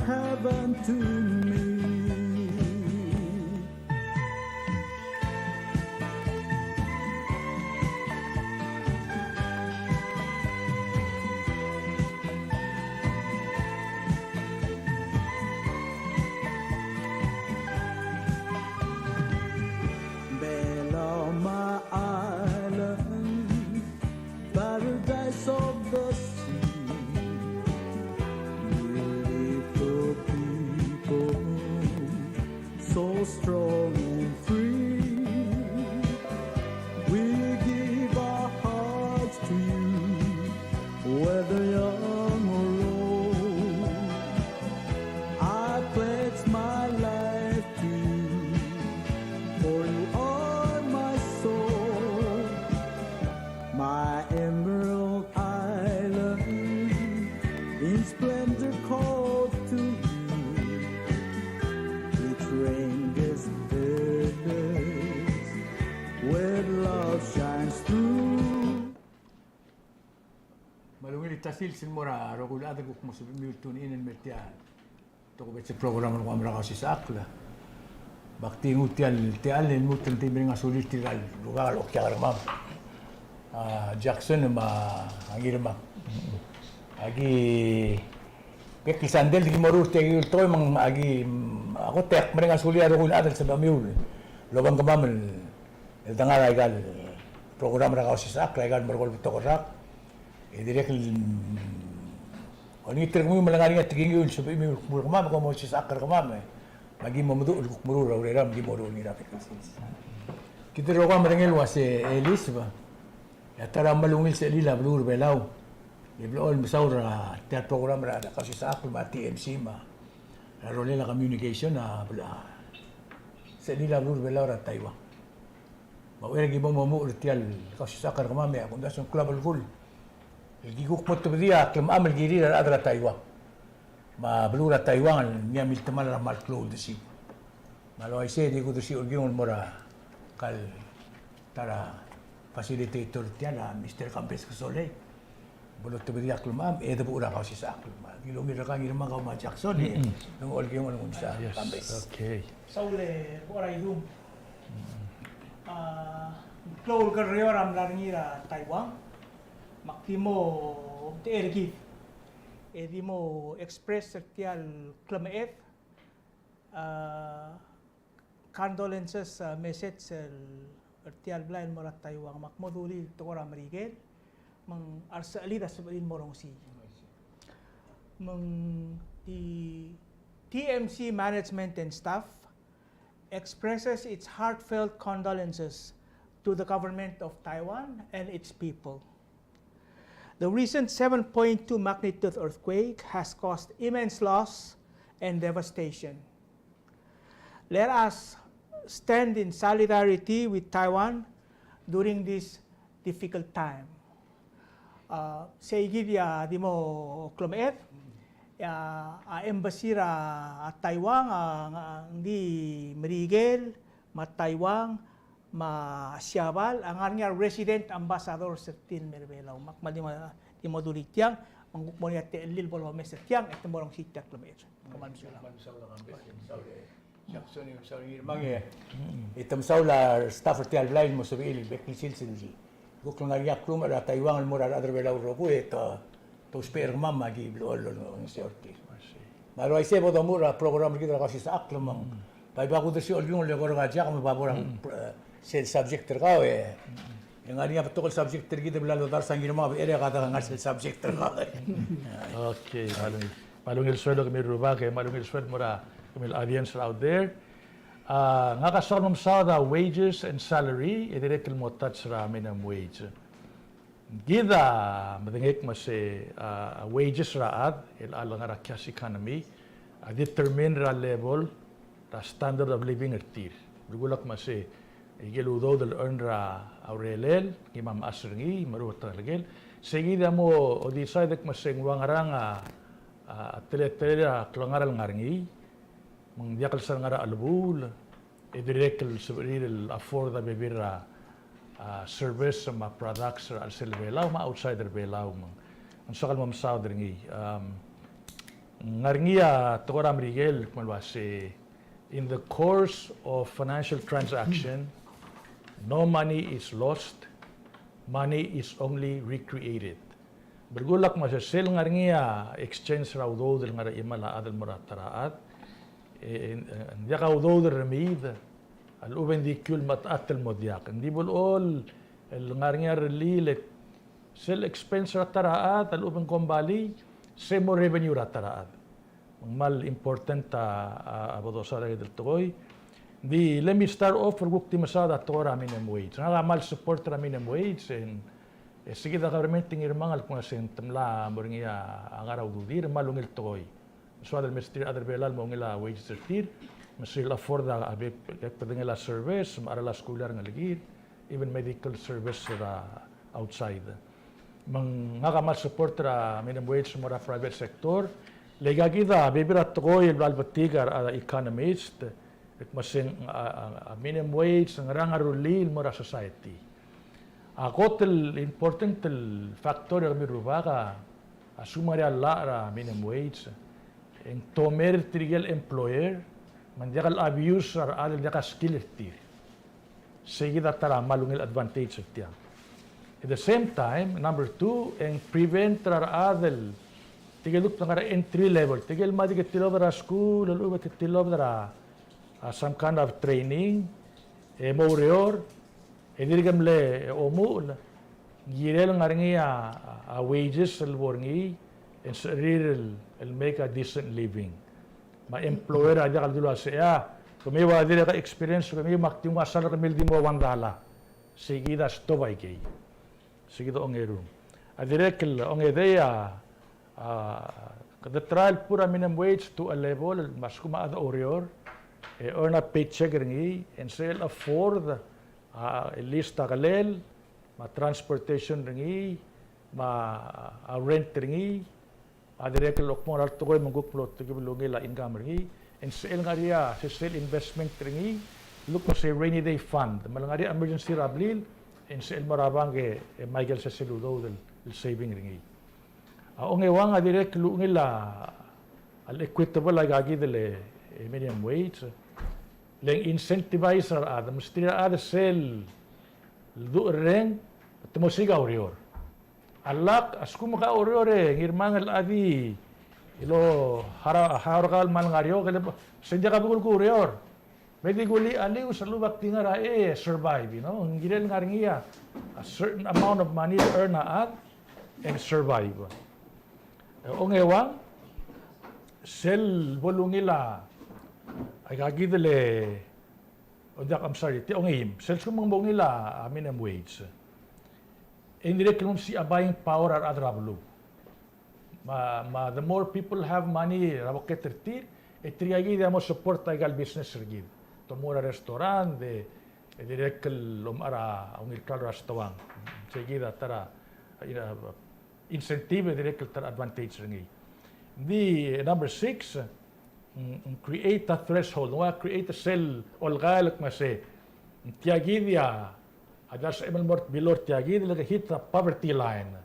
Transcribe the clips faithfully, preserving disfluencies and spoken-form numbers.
heaven to me. Belau, my island, paradise of the sea, beautiful people, so strong and free. We give our hearts to you, whether young or old. I pledge my life to you, for you are my soul. My emerald island, in splendor called to you, its range is endless, where love shines through. Me a ungil tia el sils el mo er a rokui el chad el kuk mo sebechemiu el tune in el mei er tia el tokubets el program er kemam er a Kausisechakl. Me ak di nguu tia el techall el lmuut el di meringel a sulir tirka el rubak el okiak er kemam, a Jackson me a Ngirmang. Aki bek el sandei el di ki mo ruul er tia el tekoi me aki, a kot e ak meringel a sulir a rokui el chad el sebechemiu el obengkemam el el dengar aika el program er a Kausisechakl, aika el merekong el betok el rak. E dirrek el olengit er kemiu me le ngar er ngii a tekingir el sebechemiu el kmo er kemam, kom osisechakl er kemam, e me aki mo meduch el kuk meruul er a ureram, me ki mo ruul er ngii er a bek el sils. Kid el rokui a medengei el uase Elisab, e a ta er a kmal ungil sechelil a beluu er a Belau, e blechoel el mesaul er tia el program er a Kausisechakl me a T M C me a rolel a communication a bla, sechelil a beluu er a Belau er a Taiwan. Me a uchei er a ki bo momuchel er tia el Kausisechakl er kemam, e a kumdasu ng klou a belkul el ki kuk mo tebedii a klemecham el kirir a rechad er a Taiwan me a beluu er a Taiwan el ngii a miltemall er a kmal klou el desiu. Me a le uaisei e di kudersii a Olkiung el mo er a ka el ta er a facilitator er tia el Mister Kambes Kesolei. Bo lotebedii a klemecham e debuch er a Kausisechakl. Me aki ungil er kau Ngirmang, kau me a Jackson, e ng Olkiung el ngunsa. Yes. Kambes. Okay. Saul e bo er a idung. A klou el kerreo er a mla er ngii er a Taiwan, me ak di mo omtechei er kid e di mo express er tia el klemeched, a condolences, a, message el, er tia el blai el mo er a Taiwan, me ak mo dulii el tekoi er a Merikel, me ng a resechelid a sebechir el mo rongesii. Me ng di T M C management and staff expresses its heartfelt condolences to the government of Taiwan and its people. The recent seven point two magnitude earthquake has caused immense loss and devastation. Let us stand in solidarity with Taiwan during this difficult time. A, sei kid a di mo klemeched, a, a embassy er a Taiwan, a, ng di Merikel, me a Taiwan, me a Siabal, a ngar er ngii a resident ambassador er tir el mei er a Belau. Me ak kmal di mo, di mo dulii tiang, me ng kuk mo er ngii a techellir el bo lomes er tiang, e te mo rongesii tia el klemeched. Kmal mesulang. Kmal mesulang, Kambes, e mesaul e Jackson, e mesaul Ngirmang, e te mesaul a staff er tia el blai el mo sebechir el bek el sils el kuk ngar er ngii a klumech er a Taiwan el mo er a rechad er a Belau el rokui, e te, te ousbech er kemam me aki blechoel el olengeseu er tir. Me a le uaisei e bo domuchel er a program er kid er a Kausisechakl me ng bai, bai kudersii a Olkiung el eko er a Jack me ba bo er a, e, sel subject er kau, e. E ng ngar er ngii a betok el subject er kid el bla lodars a Ngirmang, e a kede ngar sel subject er kau. Okay, kmal ungil. Kmal ungil sueleb kemiu el rubak, e kmal ungil sueleb el mo er a kemiu el audience out there. A, ngak a soak el mo mesaod a wages and salary, e dirrek el mo touch er a minimum wage. Kid a medengei el kmo se, a, wages er a chad, el a lengar er a cash economy, a determine er a level er a standard of living er tir. Belkul a kmo se, ikel udoud el earn er a urerel, ngii me a mechas er ngii, me a lechub a ta el ngelekel. Sei kid a mo decide el kmo se ng ua ngerang a, a, teletelel a klengar el ngar er ngii, me ng diak el sal ngar er a chelebuul, e dirrek el sebechir el afford a bebil er a, a, service me a products er a chelsel Belau me a outside er Belau me ng soak el mo mesaod er ngii. Um, Ng ngar er ngii a tekoi er a Merikel el kmo el uase, in the course of financial transaction, no money is lost, money is only recreated. Belkul a kmo se sel ngar er ngii a exchange er a udoud el ngar er a chimal a chad el mo er a ta er a chad, e, e, ng diak a udoud el remiid a lechub e ng di kiul me a chat el mo diak. Ng di blechoel el ngar er ngii a rellii el sel expense er a ta er a chad a lechub e ng kombalii, se mo revenue er a ta er a chad. Me ng kmal important a, a, a bo dosaod a ikel tekoi. Ng di, let me start off el kuk di mesaod a tekoi er a minimum wage. Ngak a kmal support er a minimum wage, e ng, e se kid a government a ngirmang el kmo se ng te mla mo er ngii a ngar er a ududir, me a kmal ungil tekoi. Ng soad el mesterir a rechad er a Belau el mo ungil a wages er tir, me sel afford a, a bek, bek bedengel a service, me a cheral a skuul er a rengelekir, even medical service er a outside. Me ng ngak a kmal support er a minimum wage el mo er a private sector. Le aika kid a bebil er a tekoi el bla lebetik a, a economist, el kmo se ng, a, a, a minimum wage a ngerang a rullii el mo er a society. A kot el important el factor er kemiu el rubak a, a sel mo er a llach er a minimum wage, e ng tomer tirke el employer, me ng diak el abuse er a rechad el diak a skill er tir. Sei kid a ta er a kmal ungil advantage er tiang. At the same time, number two, e ng prevent er a rechad el tirke el kuk ngar er a entry level, tirke el mla di ke tilobed er a skuul, el lechub e ke tilobed er a, a, some kind of training, e mo oureor, e dirk mle omuchel, ng kirel ngar er ngii a, a wages el bo er ngii, e ng sebechir el, el make a decent living. Me a employer a diak el dilu el uase, a, kemiu a dirk experience er kemiu me ak di nguu a salary er kemiu el di mo one dollar. Sei kid a stop aikei. Sei kid a ongerung. A dirrek el ongedei a, a, kede try el put a minimum wage to a level el me a lsekum a chad a oureor, e earn a paycheck er ngii, e ng sel afford a, at least a kelel, me a transportation er ngii, me a, a rent er ngii, a dirrek el kmo ng ngar er a tekoi me ng kuk mlo tekib el ungil a income er ngii, e ng sel ngar er ngii a sel investment er ngii, el kmo se rainy day fund, me ng ngar er ngii a emergency er a blil, e ng sel mo er a bank e, e me aikel sel udoud el, el saving er ngii. A ongeuang a dirrek el ungil a, a le equitable aika kid el, e, minimum wage, le ng incentivize er a rechad, mesterir a rechad sel leducherreng, te mo siik a ureor. A lak, a lsekum ke oureor e ngirmang el chad el harau, harau er kau el kmal ngar er eou, ke le, se ng diak a belkul kuureor. Me di kuliuii a lius el lubak di ngar er a, e, survive, you know. Ng kirel ngar er ngii a, a certain amount of money to earn a chad and survive. E, ongeuang, sel bo lungil a, aika kid el, o diak, I'm sorry, tia ongeim, sel lsekum ng bo ungil a, a minimum wage, e ng dirrek el mo mesisiich a buying power er a rechad er a beluu. Me a, me a the more people have money er a pocket er tir, e tirka kid a mo support aika el business er kid. Te mo er a restaurant, e, e dirrek el omechar a ungil klalo er a stoang. Sei kid a ta er a, a, incentive, e dirrek el ta er a advantage er ngii. Ng di, number six, ng, ng create a threshold, ng ua create sel olkael el kmo se, ng tia kid a, a diak el sebechem el mo er below er tia kid, le ke hit a poverty line.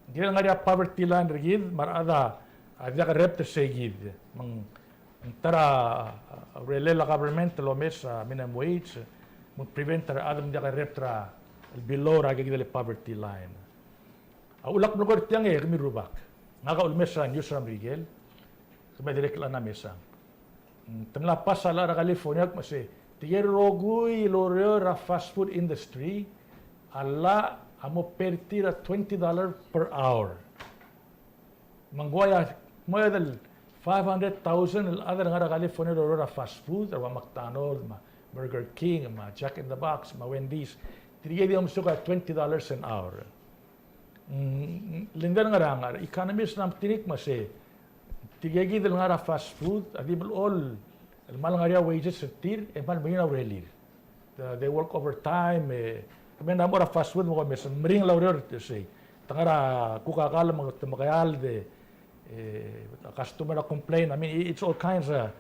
Ng kirel ngar er ngii a poverty line er kid, me a rechad a diak a rebt er sei kid. Me ng, ng ta er a, a, urerel a government el omes a minimum wage, me ng prevent a rechad me ng diak a rebt er a, el below er a kid el poverty line. A uchul ak melekoi er tiang e kemiu el rubak. Ngak a ulemes er a news er a Merikel, kemiu a dirrek el mla mesang. Mm, te mla pass a llach er a California el kmo se, tirke el rokui el oureor er a fast food industry, a llach a mo pay er tir a twenty dollar per hour. Me ng uaia, mo er a five hundred thousand el chad el ngar er a California el oureor er a fast food, er a McDonald's, me a Burger King, me a Jack in the Box, me a Wendy's. Tirke di omesuk a twenty dollars an hour. Mm, le ng di ngerang, a re economist a mla metik me se, tirke kid el ngar er a fast food, a di blechoel el kmal ngar er ngii a wages er tir, e kmal meringel a urerir. The, they work overtime, e, kemiu a mo er a fast food, me kom mesa, meringel a ureor er sei. Te ngar er a kuk a kall me te mekeald, e, a customer a complain, I mean, it's all kinds of,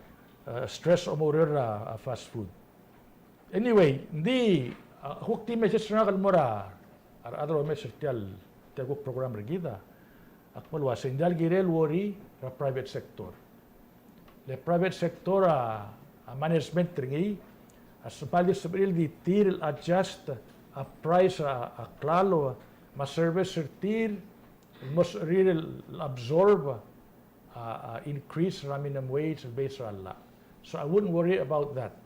uh, stress a mo oureor er a, a fast food. Anyway, ng di, a, kuk di message er ngak el mo er a, a rechad el omes er tia el, tia el kuk program er kid a. Ak kmal uaisei, ng diak el kirel worry er a private sector. Le private sector a, a management er ngii a sebechel di sebechir el di tir el adjust a price er a, a klalo me a service er tir el mo sebechir el absorb a, a increase er a minimum wage el base er a llach. So I wouldn't worry about that.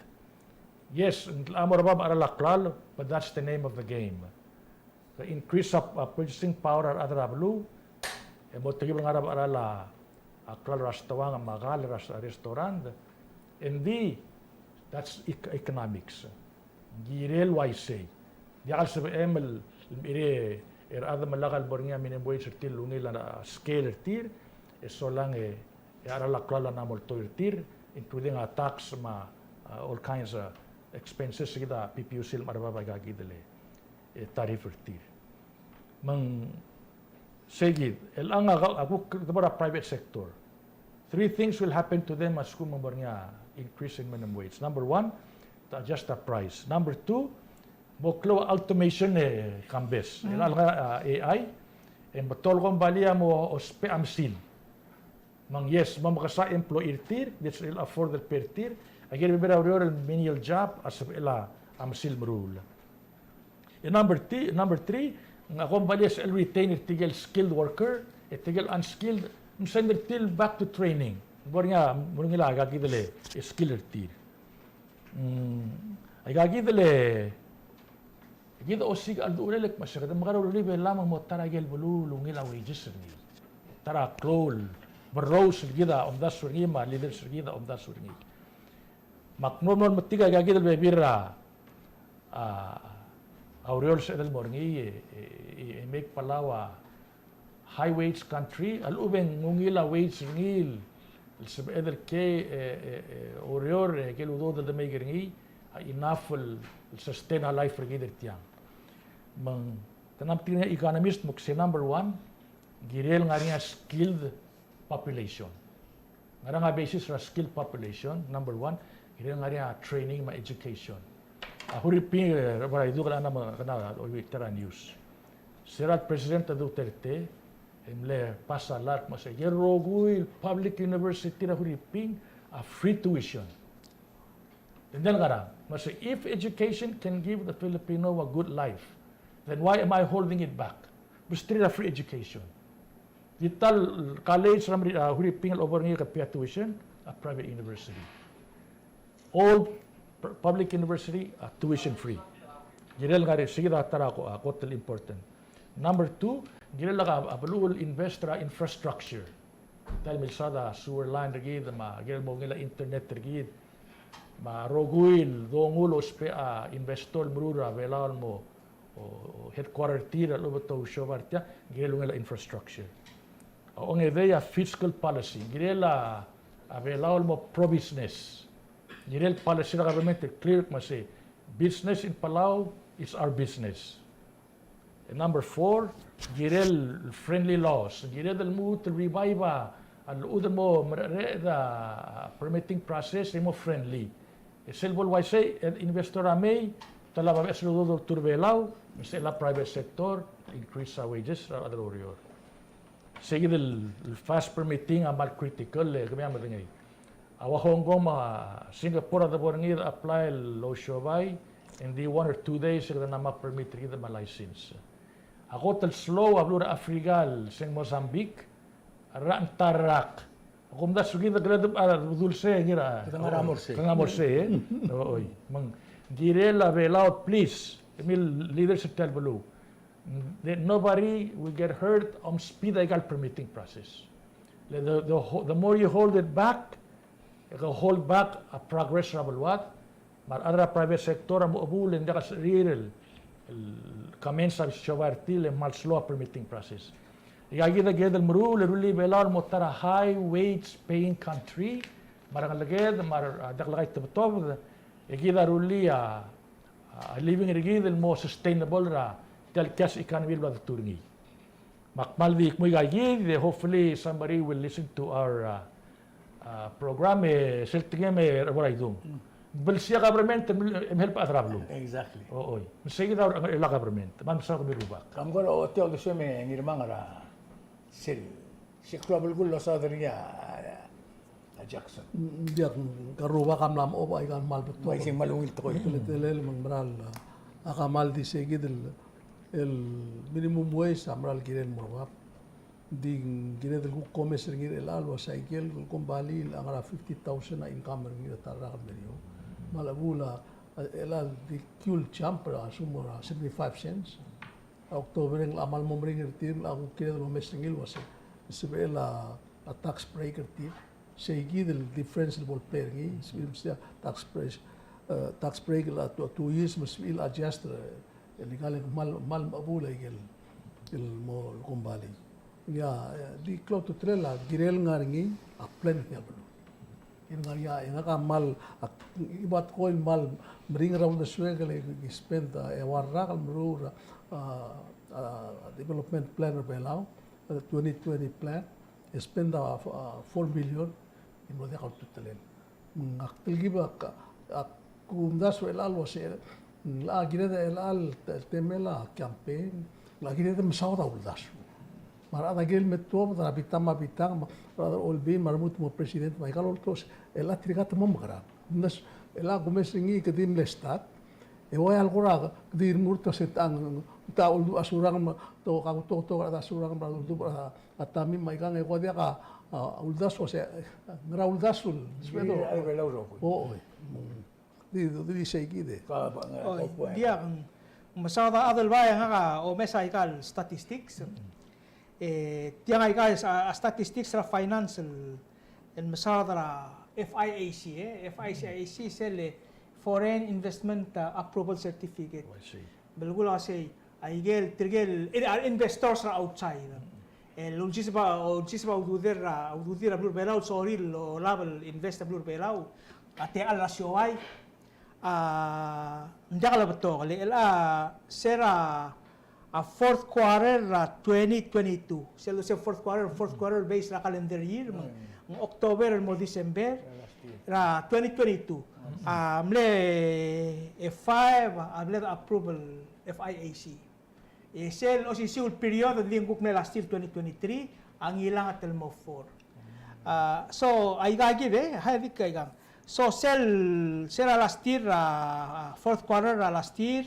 Yes, ng mo er a bab a cheral a klalo, but that's the name of the game. Ke increase a, a purchasing power er a rechad er a beluu, e mo telkib el ngar er a bab a cheral a klalo er a stoang me a kall er a restaurant, engdi that's ec-, economics. Ng kirel uaisei. Diak el sebechem el, el mei er a rechad me lak el bo er ngii a minimum wage er tir el ungil a scale er tir, e solang e, e a cheral a klalo a mla moltoir er tir, including a tax me a, a, all kinds of expenses er kid a PPUC el mla er a bab aika kid el e tariff er tir. Me ng sei kid, el ang a, a kuk debo er a private sector. Three things will happen to them a lsekum ng mo er ngii a increase in minimum wage. Number one, to adjust a price. Number two, mo klou a automation e kambes. Mm. El ngar er a, a, AI, e ng betok el kombalii a mo ousbech a mesin. Me ng yes, mo mekesai a employee er tir, di sebechir el afford el pay er tir, a ikel bebil er a ureor el menial job a sebechel a mesil meruul. E number ti-, number three, ng a kombalii a sebechel el retain er tirke el skilled worker, e tirke el unskilled, me send er tir el back to training. Bo er ngii a, bo er ngii a aika kid el skill er tir. Mm, aika kid el, kid a osiik a llechul el kmo se kede mekerang e rullii a Belau me ng mo ta er a ikel beluu el ungil a wages er ngii. Ta er a klou el berrous el kid a omdasu er ngii me a leaders er kid a omdasu er ngii. Me ak mlo, mlo metik aika kid el bebil er a, a, a ureor el sebeched el mo er ngii, e, e, e, e make Palau a high wage country, a lechub e ng ungil a wage er ngii el sebeched el kiei, e, e, e, oureor, e, ikel udoud el de make er ngii a enough el, el sustain a life er kid er tiang. Me ng, te mla metik er ngii a economist me kuk sei number one, ng kirel ngar er ngii a skilled population. Ngerang a basis er a skilled population, number one, kirel ngar er ngii a training me a education. A Huriping, e, er a bo er a iduk el chad a mla, kena, oiuii, ta er a news. Se er a President Duterte, e mle pass a law el kmo se, ikel rokui el public university er a Huriping a free tuition. Then ngerang, me se, if education can give the Filipino a good life, then why am I holding it back? Mesterir a free education. Di ta el college er a, a, Huriping el obo er ngii ke pay a tuition, a private university. All pu-, public university a tuition free. Kirel ngar er ngii, sei kid a ta er a ko-, a kot el important. Number two, kirel a, a beluu el invest er a infrastructure. Ta el milsaod a sewer line er kid, me a kirel mo ungil a internet er kid, me a rokui el dongu el ousbech a investor el meruul er a Belau el mo o, o headquarter er tir a lechub e te ousiobai er tiang, kirel ungil a infrastructure. A ongedei a fiscal policy, kirel a, a Belau el mo pro-business. Kirel policy er a government el clear el kmo se, business in Palau is our business. And number four, kirel friendly laws, kirel lmuut el revive a, a lechub e mo mereched a permitting process e mo friendly. E sel bo el uaisei, e investor a mei, te lak a beches el udoud el oltuu er a Belau, me sel a private sector, increase a wages er a rechad el oureor. Sei kid el FAST permitting a kmal critical, e kemiu a medengei. A ua Hong Kong me a Singapore a debo er ngii e apply el ousiobai, in the one or two days, e kede mla mo permit er kid me a license. A kot el slow a beluu er a Africa el se ng Mozambique, a rak ng ta el rak. Ak omdasu er kid e kede, a, dulse, ngii er a. Kede ngar er a mo er sei. Kede ngar er a mo er sei, e? Oi. Me ng kirel a Belau, please. Kemiu el leaders er tia el beluu. That nobody will get hurt, omsbid aika el permitting process. Le the, the ho-, the more you hold it back, e ke hold back a progress er a beluad, me a rechad er a private sector a mo chebuul e ng diak a sebechir el, el commence a siobai er tir, e kmal slow a permitting process. Aika kid a kired el meruul e rullii a Belau el mo ta er a high wage paying country, me a rengeleked, me a, a, diak lekai tebetobed, e kid a rullii a, a living er kid el mo sustainable er a tia el cash economy el bla detuu er ngii. Me ak kmal di kmo aika kid, e hopefully somebody will listen to our, uh, uh, program, e sel tekingem e er a bo er a idung. Mm. Belsii a government, e mle, e mle help a rechad er a beluu. Exactly. O, oi. Me sei kid a, er a government. Me ng mesaul kemiu el rubak. Kam kora ochotii a uldesuem e Ngirmang er a sel Se klou a belkul el losaod er ngii a, a Jackson. Ng diak, ng ka rubak a mla mo oba aika el kmal betok. Bai se ng kmal ungil tekoi. Teletelel me ng mera el, a kmal di se kid el, el minimum wage a mera el kirel el mo er bab. Ng di kired el kuk omes er ngii er chelecha el uasei aike el kombalii a ngar er a fifty thousand a income er ngii er a ta el rak el mo er eou. Me a lechub a, a, chelecha el di kiu el jump er a, assume er a seventy-five cents. A October e ng locha kmal mo meringel er tir, ng locha kuk kired el omes er ngii el uasei, sebechel a, a tax break er tir. Sei kid el difference el bo le play er ngii, sebechel el mesa tax break, eh, tax break el a two, two years, me sebechel el adjust er, el ikal e ng kmal, kmal mechebul aike el, el mo kombalii. Ia, di klou a ultutelel a kirel ngar er ngii a plan er ngii a beluu. Kirel ngar er ngii a, e ngak a kmal, a, ibat ko el kmal meringel er a uldesuek el ki spend, a, eua el rak el meruul er a, a, a, development plan er a Belau, a, twenty twenty plan, e spend a, a, four million, e mlo diak a ultutelel. Ng ak telkib a, ak kumdasu er chelecha el uasei, ng locha kired er chelecha el te-, temel a campaign, ng locha kired el mesaod a uldasu. Me a rechad a kirel el me tuobed er a bitang me a bitang, me a rechad er a Olbiil, me a lmuut el mo president, me aika el oltos, el chelecha tirka te mo mekerang. Ng, chelecha kumes er ngii e ke di mle start, e ua ia el kora, ke di remurt el se tang, ta uldubech a Surangel, me, to, ka, to, to, ta Surangel, me a uldubech a, a Tommy, me aikang e ko diak a, a, uldasu, se, ngera uldasu, se, di, to. Di, di, di sei kid e. Ka, ba, nge, oi, ko, ko, diak, ng mesaod a chad el bai, ngak a omes aika el statistics. E, tiang aika a, a statistics er a finance el, el mesaod er a F I A C, e. F I A C sel Foreign Investment, uh, Approval Certificate. Oh, I see. Belkul a sei, aike el, tirke el, el, a investors er a outside. El ulsiseb a, ulsiseb a ududir, a ududir a beluu er a Belau, el sorir el olab el invest a beluu er a Belau. A techall er a siobai. A, ng diak lebetok, le, el, a, se er a, a fourth quarter er a twenty twenty-two. Sel, sel fourth quarter, fourth quarter based er a calendar year, me ng, ng October el mo December er a twenty twenty-two. A mle, e, five, a mle approval F I A C. E sel osisiu el period, ng di ng kuk mle last year twenty twenty-three, a ngilanget el mo four. A, so, aika kid e, hai dik aikang. So, sel, sel a last year, a, fourth quarter er a last year,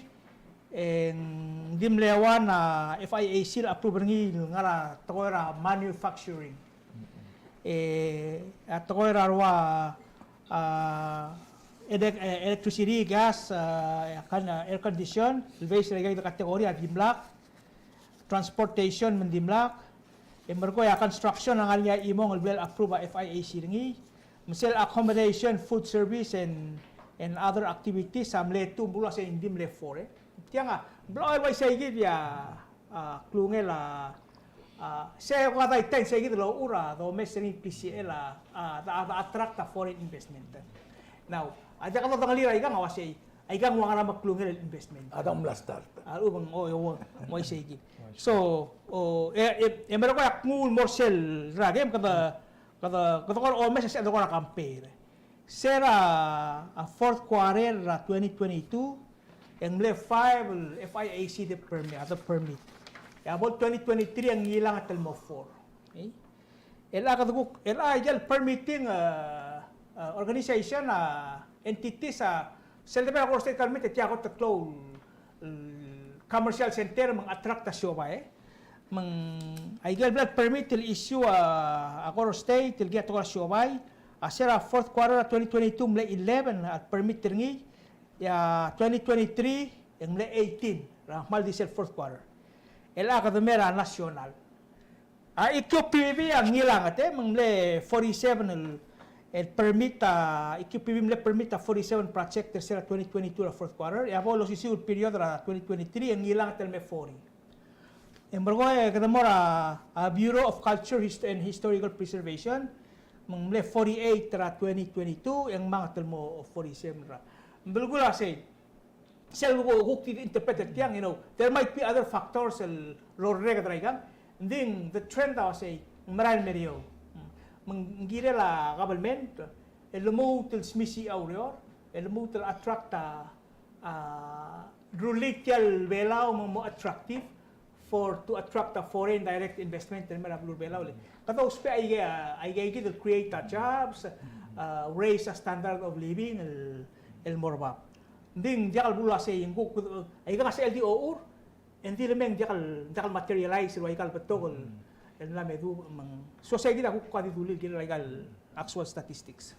e ng di mle one a F I A C el approve er ngii el ngar er a tekoi er a manufacturing. E, a tekoi er a rua, a, elec-, e, electricity, gas, a, akan, a, air condition, el base er aika el category a dimlak, transportation me ng dimlak, e merekong e a construction a ngar er ngii a chimong el bla le approve a F I A C er ngii, me sel accommodation, food service, and, and other activities, a mle two, me ng beluu a sei ng di mle four, e. Tiang a, ng blechoel el uaisei kid a, a, klungel a, a, se ko a daitain sei kid el ochur a domes er ngii P C L a, a, a, a attract a foreign investment. Now, a diak dodengelii er aikang a uaisei, aikang ua ngera me klungel el investment. A dang mla start. A lechub e ng, o, e, ua, uaisei kid. So, o, e, e, e merekong e ak nguu el mo er sel rak e, me kede, kede, kede kora omes a se kede kora compare. Se er a, a, fourth quarter er a twenty twenty-two, e ng mle five el F I A C de permit, a de permit. E a bo el twenty twenty-three e ng ngilanget el mo four. Okay? El a kede kuk, el a, aike el permitting, a, a, organization, a, entities, a, sel debe er a Koror State Government e tia kot el klou el commercial center me ng attract a siobai, e. Me ng aike el bla le permit el issue a, a Koror State el kiei er a tekoi er a siobai, a se er a fourth quarter er a twenty twenty-two ng mle eleven a permit er ngii, e a twenty twenty-three e ng mle eighteen, er a kmal di sel fourth quarter. El a kede mei er a national. A E Q P V a ngilanget, e, me ng mle forty-seven el, el permit a, E Q P V mle permit a forty-seven project er se er a twenty twenty-two er a fourth quarter, e a bo el osisiu el period er a twenty twenty-three e ng ngilanget el me forty. E merekong e kede mo er a, a, Bureau of Culture Hist-, and Historical Preservation, me ng mle forty-eight er a twenty twenty-two, e ng manget el mo forty-seven er a. Ng belkul a sei, sel kuk, kuk di interpret er tiang, you know, there might be other factors el lorreked er aikang. Ng di the trend a uaisei, ng merael el mer eou. Me ng kirel a government el lmuut el smisichii a ureor, el lmuut el attract a, a, rullii tia el Belau me ng mo attractive for, to attract a foreign direct investment el mer a beluu er a Belau, le. Kede ousbech aike, aike kid el create a jobs, uh, raise a standard of living el, el mo er bab. Ng di ng diak el bo el uasei ng kuk, aika a sebechel di ochur, e ng di le mei ng diak el, diak el materialize el ua aika el betok el, el mla me du, me ng, so sei kid a kuk ko di dulii el kirel aika el actual statistics.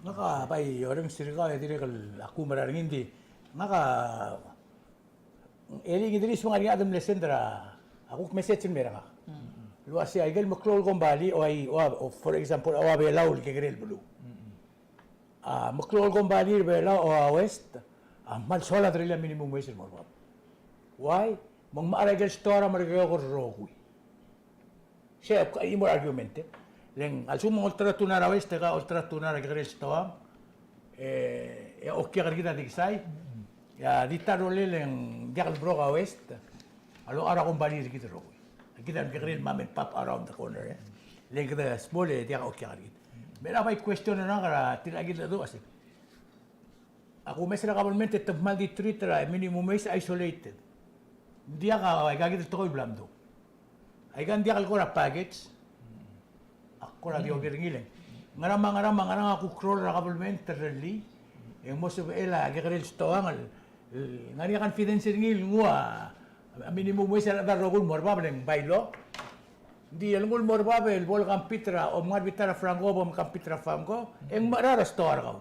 Ngak a bai orrenges er kau e dirrek el ak oumera er ngii, ng di ngak a, e le ng di sel ngar er ngii a chad el mle send er a, a kuk message el mei er ngak el uasei aike el meklou el kombalii, o ai, o a, o for example, a ua Belau el kekerei el beluu. A meklou el kombalii er a Belau, o a West, a kmal soal a derellii a minimum wage el mo er bab. Why? Me ng mechar a ikel stoa er a Merikel el rokui. Sei a chimo el argument, e. Le ng a lsekum ng olterau a tune er a West, e ke olterau a tune er a kekerei el stoang, e, e okiak er kid a di kesai, e a di ta el rolel e ng diak el broke a West a locha er a kombalii er kid el rokui. Kid a mekekerei el mom and pop around the corner, e. Le ng kede small e diak a okiak er kid. Me a bai question er ngak er tirka el cheldecheduch a sei, a kumes er a government e te kmal di treat er a minimum wage isolated. Ng diak a, aika kid el tekoi el bla mdung. Aika ng diak el kora package. A kora di oker er ngii le ng ngera me a ngera me a ngera a kuk role er a government el rellii. E ng mo sebechel a kekerei el stoang el, el ngar er ngii a confidence er ngii el nguu a minimum wage er a rechad el rokui el mo er bab, le ng bylaw. Ng di el nguu el mo er bab el bo le compete er a, omngar er a bita er a Franco, bo le compete er a Franco, e ng mechar a stoa er kau.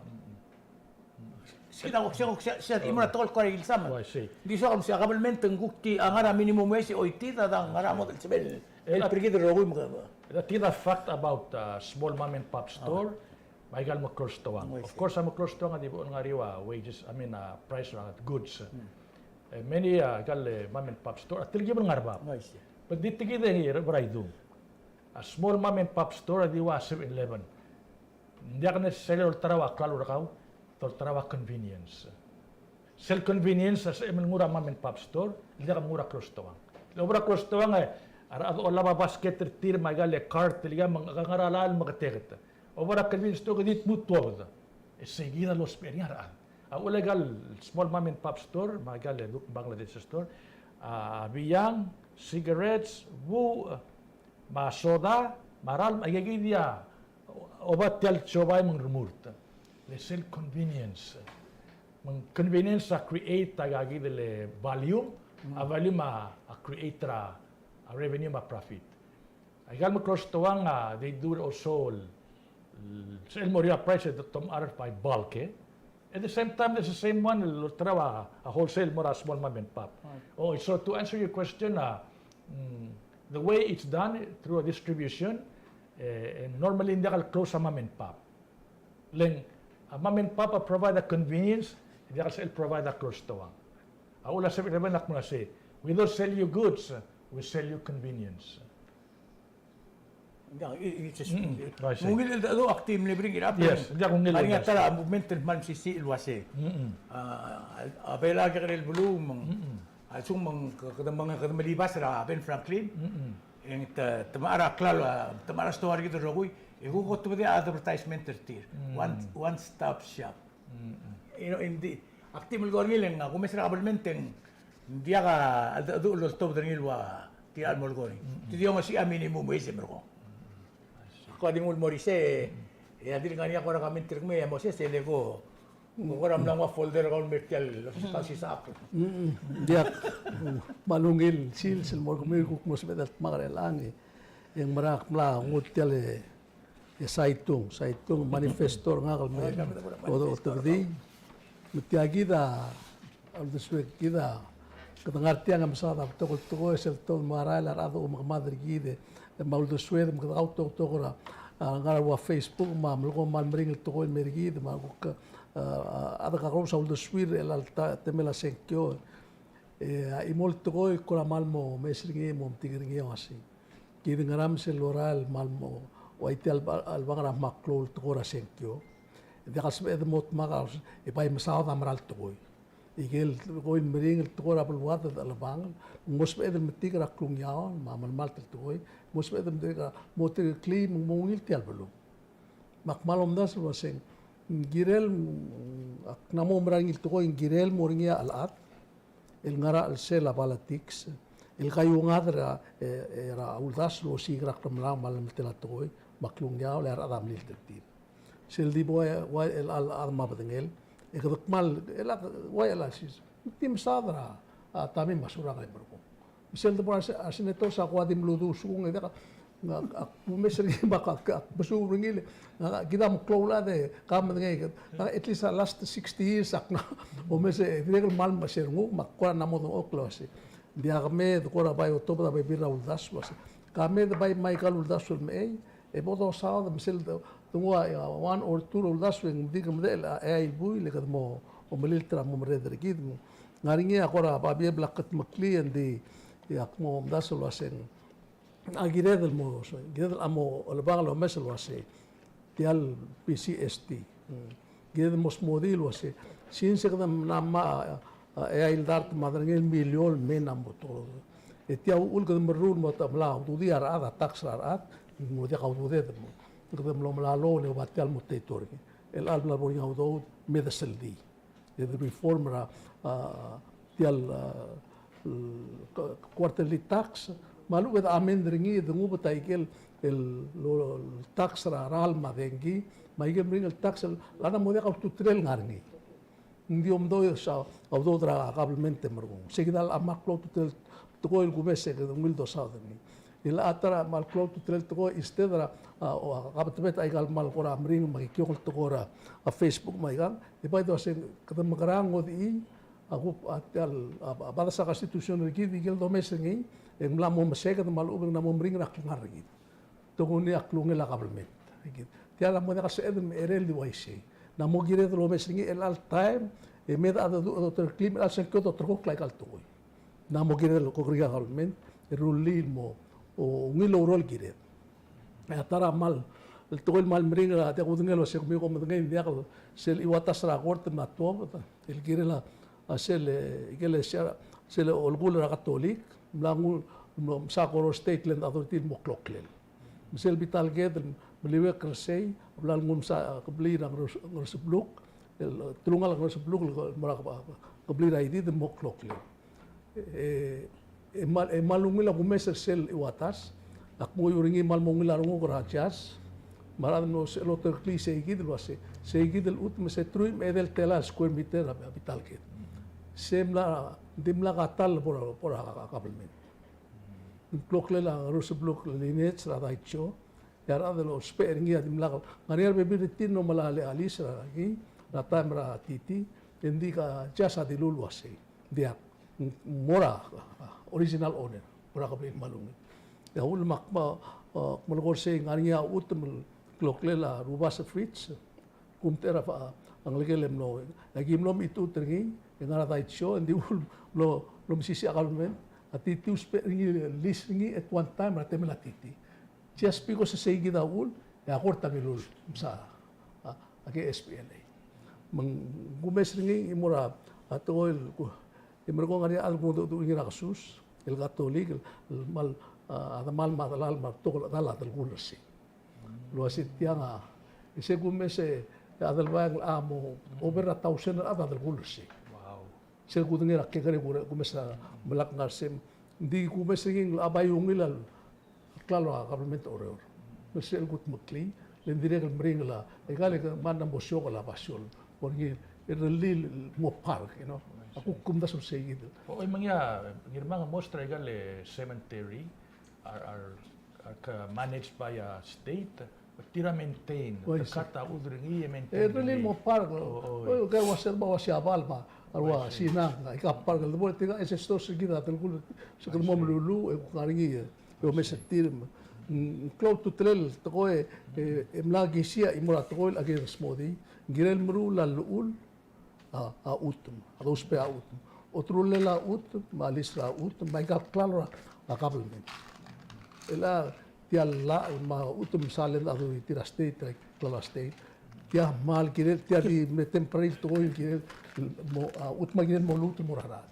Sei a, sei a, sei a, sei a chimo er a tekoi el kora ilsam. Oh, I see. Ng di soak el uasei a government ng kuk di a ngar er a minimum wage e choitii a dang ngar er a model sebechel el, el, el per kid el rokui me ke. That is a fact about, uh, small mom and pop store. Me aika el meklou el stoang. Oh, I see. Of course, a meklou el stoang a di bo el ngar er eou a wages, I mean, uh, price er a goods. Hmm. E many, uh, aika el, uh, mom and pop store a telkib el ngar er bab. Oh, I see. But di tia kid e ng, er a Idung, a small mom and pop store a di ua seven eleven. Ng diak necessarily olterau a klalo er kau, te olterau a convenience. Sel convenience a sebechem el nguu er a mom and pop store, el diak mnguu er a klou el stoang. Le obo er a klou el stoang e a rechad a olab a basket er tir me aika el cart el ia me ng ngar er a llach el meketeket. Obo er a convenience store e di tmuu tuobed. E sei kid a lousbech er ngii a rechad. A uchul e aika el small mom and pop store, me aika el Duk Bangladesh store, a, biang, cigarettes, buuch, me a soda, me a ralm, aika kid a oba tia el siobai me ng remurt. Le sel convenience. Me ng convenience a create aika kid el volume, a volume a, a create er a, a revenue me a profit. Aika el meklou el stoang a, they do also el, el, sel mo er eou a price e te, te mechar er by bulk, e. At the same time, there's the same one el olterau a, a wholesale mo er a small mom and pop. Right. Oh, so to answer your question, uh, mm, the way it's done through a distribution, eh, normally ng diak el close a mom and pop. Le ng, a mom and pop a provide a convenience, ng diak el sebechel provide a klou el stoang. A uchul a seven eleven a kmo ng uasei, we don't sell you goods, we sell you convenience. Ng ungil el, ak di mle bring it up. Yes, ng ungil el, a movement el kmal mesisiich el uasei. A Belau a kekerei el beluu me ng, a lsekum me ng, kede, me ng, kede melibas er a Ben Franklin, e ng te, te mechar a klalo, te mechar a stoa er kid el rokui, e kuk otobedii a advertisement er tir. One, one stop shop. You know, ng di, ak di melekoi er ngii le ng, a kumes er a kabelment e ng diak a cheldecheduch el oltobed er ngii el ua tia el mo lekoi er ngii. Te di ongesii a minimum wage e merekong. Ak di nguu el mo er isei, e a dirk ngar er ngii a kora comment er kemiu, e a Moses, e le ko, ko kora mla nguu a folder er kau el mer tia el osisechakl. Diak, kmal ungil sils el mo er kemiu el kuk mo sebeched el dmak er chelechang, e ng mera ak mla nguu tia el E Saitung, Saitung, manifesto er ngak el me, o, otobedii. Me tia kid a uldesuek kid a, kede ngar tiang e mesaod a betok el tekoi, sel tobed me a rael a rechad a omekemad er kid, e me a uldesued me kede kautoketok er a, a, ngar er a ua Facebook me a melekoi me a meringel tekoi el mer kid, me a kuk, a, a, a dekakerous a uldesuir er chelecha el ta, temel a sengkio. E a chimo el tekoi kora kmal mo mes er ngii e mo metik er ngii a uasei, kid ngera me sel lorael el kmal mo, ua tia el ba, el bang er a kmal klou el tekoi er a sengkio. E diak el sebeched el mo dmak a, e bai mesaod a mera el tekoi. Ikel tekoi el meringel el tekoi er a beluad el chelebangel, ng mo sebeched el metik er a klungiaol me a melemalt el tekoi, mo sebeched el metik er a, mo tirkeklii me ng mo ungil tia el beluu. Me ak kmal omdasu el uasei, ng kirel, ak mla mo oumera er ngii el tekoi, ng kirel mo er ngii a chelechad el ngar er a chelsel a politics, el kaiuengad er a, e, er a uldasu el osiik er a klemerang me a llemeltel a tekoi, me a klungiaol, e a rechad a mlilt er tir. Sel di bo ua, ua el, el, el, el mabedengel, e kede kmal, el, ua el sis. Di mesaod er a, a, Tommy me a Surangel e merekong. Sel de bo er a se-, a senators a kuk di mludu sukung e diak, a, a, kumes er ngii me a, a, a, besu er ngii le, a, kid a mo klou el chad e, ka medengei, a, at least a last sixty years a kna, omes e, dirrek el kmal mesa er ngii, me a kora ng mo dengchokl el uase. Ng diak me, de kora bai otobed a bebil er a uldasu el uase. Ka me de bai me aika el uldasu el mei, e bo dosaod me sel de, de nguu a, a, one or two el uldasu e ng di ke medechel a, e, a eai el buil e kede mo, omelilt er a mo merreder er kid. Ng ngar er ngii a kora babier el bla kudmeklii e ng di, e ak mo omdasu el uaseng. A kired el mo, kired el mo, olebang el omes el uase. Tia el P C S T. Mm. Kired el mo smodii el uase. Since e kede mla mo, a, a, eai el dart me a derengel miliol me ng mo toro. E tia uchul kede meruul el mo ta mla ududii a rechad, a tax er a rechad, mo diak a ududed mo. Kede mlo melai a loan e oba tia el mo tia el tor. El chelecha el bla bo er ngii a udoud, me de sel di. E de reform er a, a, tia el, a, el, quarterly tax, me a lechub e de amend er ngii, e de ngubet aike el, el, lo, el tax er a ralm me a dengki, me aike el meringel tax el, a mo diak a ultutelel el ngar er ngii. Ng di omdou e se a udoud er a kabelment e merekong. Sei kid a kmal klou a ultutelel tekoi el kumes e kede ungil dosaod er ngii. E le a ta er a kmal klou a ultutelel tekoi, instead er a, a, o, a, kabetebet aika el kmal kora meringel me a kikiongel tekoi er a, a, Facebook me aikang, e bai dosaod e kede mekerang e ngodechii, a kuk, a, tia el, a, a, bades a constitution er kid, ikel domes er ngii, e ng mla mo meseked me a lechub e ng mla mo meringel a klengar er kid. Te kuk ngii a klungel a kabelment. Tia el mo diak a sebeched el cherei el di uaisei. Ng mo kired el omes er ngii el chelecha el taem, e me de a dedu-, doterklim el chelecha el sengkio doterkokl aika el tekoi. Ng mo kired el kokeriil a kabelment, e rullii el mo, o, ungil oureor el kired. E a ta er a kmal, el tekoi el kmal meringel a diak kudengei el uase kemiu kom medengei, ng diak el sel chiuatas er a kort me a tuobed, el kirel a, a sel, e, ikel, e, sel, sel olekull er a Katolik, mla nguu, mlo, msa Koror State Land Authority el mo kloklel. Me sel bita el ked el meliuekl er sei, a bla lenguu el msa, a, kebliil er a Ngeres-, Ngeresebluk, el, telungalek er a Ngeresebluk, el mo er a keb-, kebliil er a Idid el mo kloklel. E, e kmal, e kmal ungil a kumes er sel chiuatas, ak mo ungil er ngii, kmal mo ungil a renguk er a judge, me a rechad el mlo se-, loterklii sei kid el uase, sei kid el chutem me se truich me a edei el telael el square meter a bita el ked. Se mla, dimlak a ta el bo er a, bo er a kabelment. Ng kloklel a Ngeresebluk lineage er a Daicho, e a rechad el ousbech er ngii a dimlak, ng ngar er ngii a rebebil er tir el mla le a lease er ngii, er a taem er a TT, e ng di a judge a dilu el uasei. Ng diak, ng mo er a, a, original owner, mo er a kebliil el kmal ungil. E a uchul me ak, a, a, melekoi er sei, ng ngar er ngii a chutem el kloklel a Rubasech Fritz, Kumtechei er a, a, ngelekel e mlo, e aki mlo mechitechut er ngii, e ngar er a Daicho, e ng di uchul mlo, mlo mesisiich a kabelment, a TT a ousbech er ngii, lease er ngii at one time er a temel a TT. Just because sei kid a uchul, e a kort a milul, msa, a, a KSPLA. Me ng kumes er ngii, e mo er a, a tekoi el ku-, e merekong e ngar er ngii a chad el kmo du-, du-, ngii er a kesus, el Katolik, el, el kmal, a, a demal me a delal me a betok el chedal a delkull er sei. El uase tiang a, e se kumes e a Adelbai a mo over a thousand el chad a delkull er sei. Wow. Sel kudengei er a kekerei, kumes a melak ngar sei. Ng di kumes er ngii a bai ungil a klalo a government er Oreor. Me sel kudmeklii, le ng dirrek el meringel a, aika el kmal mo siokel a basio el, bo er ngii, e rellii el mo park, you know. A kuk kumdasu er sei kid. O, e me ngii a, Ngirmang, most er aika el cemetery, are, are, are ke managed by a state, tir a maintain, te cut a chuodel er ngii e maintain. E rellii el mo park, o, o, ke uase, ba uase a bal me a, a ua Sinang, aika park, el debo, tirka ancestors er kid a telkul, se kede mo meluluuch, e kuk ngar er ngii, e omes er tir, mm, klou a ultutelel, tekoi, e, e mla kisiich, e mo er a tekoi, a kirel smodii, ng kirel meruul a llechul, a, a chutem, a dousbech a chutem. Oterulel a chutem, me a lease er a chutem, me aika el klalo er a, a government. El a tia el llach, me a chutem, msa land authority er a state, er a klalo er a state. Tia kmal kirel, tia di me temporary el tekoi el kirel, mo, a chutem a kirel mo lmuut el mo er a rechad.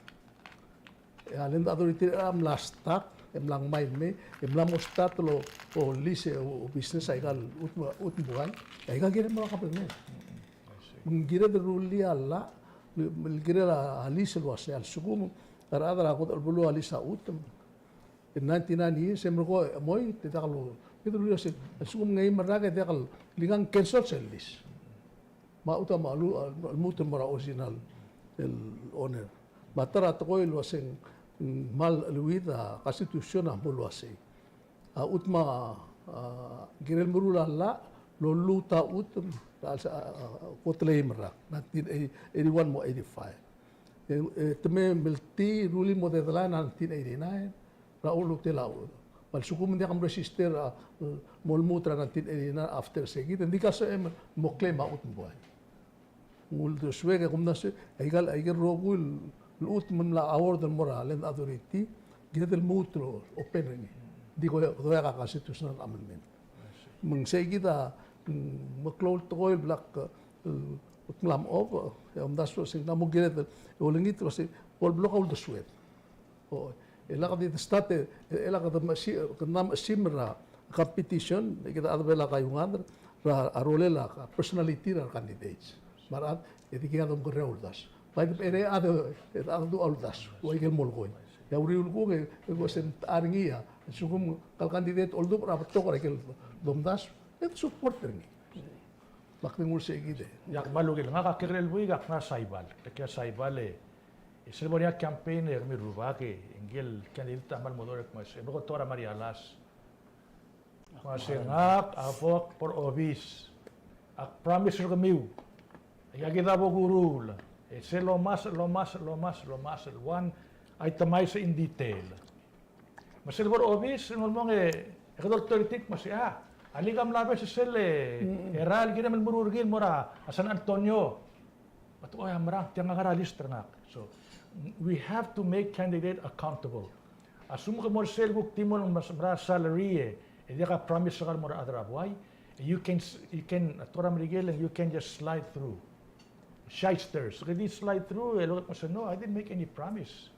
E a land authority a mla start, e mla ngmai el mei, e mla mo start el o, o lease, o, o business aika el chutem, chutem buai, aika kirel mo er a government. Ng kired el rullii a llach, ng kired a lease el uase a lsekum a rechad er a kodech el beluu a lease a chutem, Ninety-nine years, e merekong e moit, e diak el, kid el uriul el se, a lsekum ng eim el rak e diak el, le ng cancel sel lease. Me a chutem a lu-, a lmuut el mo er a original el owner. Me a ta er a tekoi el uasei ng kmal cheleuid a constitution a mo el uasei a chutem a, a, kirel meruul a llach, lolluut a chutem, a, a, a, kot el eim el rak, nineteen eighty-one mo eighty-five. E, e, te mei el meltii, rullii el mo deadline a nineteen eighty-nine, er a ultutelel a chutem. Me a lsekum ng diak mregister a, e, mo lmuut er a nineteen eighty-nine after se kid, e ng di ka sebechem el mo claim a chutem el buai. Ng uldesuek e kumdasu, aika el, aike el rokui el chutem el mla award el mo er a Land Authority, kired el lmuut el open er ngii. Ng di ko, ko a constitutional amendment. Me ng sei kid a, mm, meklou el tekoi el bla k, e, mla mo, e omdasu se ng mo kired el olengit el se, bo el bla ko uldesued. O, e lak di start, e, e lak di mechesi-, kede mla mechesim er a competition, e kede a chad er a Belau a kaiuered er a, a rolel a personality er a candidates. Me a rechad, e di kid a domkereor a uldasu. Bai de, e, a chad, e, a chad a uldasu, ua ikel molekoi. E a uriul kuk, e, e, ko se ng ta er ngii a, a lsekum ngka el candidate oldubech er a betok er a ikel domdasu, e de support er ngii. Me ak di nguu sei kid e. Ak kmal ungil, ngak a kekerei el buik, ak ngar er a Saibal. Ak ngar er a Saibal e, e sel bo er ngii a campaign e kemiu el rubak e, ngike el candidate a kmal mo dechor e kmo se, e, me ko tekoi er a Marialas. Kmo se ngak a bo kbo er a obis. Ak promise er kemiu. Aika kid a bo kuruul. E sel lomes, lomes, lomes, lomes, el one itemize in detail. Me sel bo er a obis, ng ulemong e, e kede oltoir er tir el kmo se, a, alii, ke mla obes sel, e, er a el kirem el meruul er ngii el mo er a San Antonio. Me te, o, a merang, tiang a ngar er a list er ngak. So, we have to make candidate accountable. A lsekum ke mo er sel kuk di mo mera el salary e, e diak a promise er kau el mo er a chad er a buai, you can s-, you can, a tekoi er a Merikel, you can just slide through. Shysters. Ke di slide through, e lak kmo se, no, I didn't make any promise.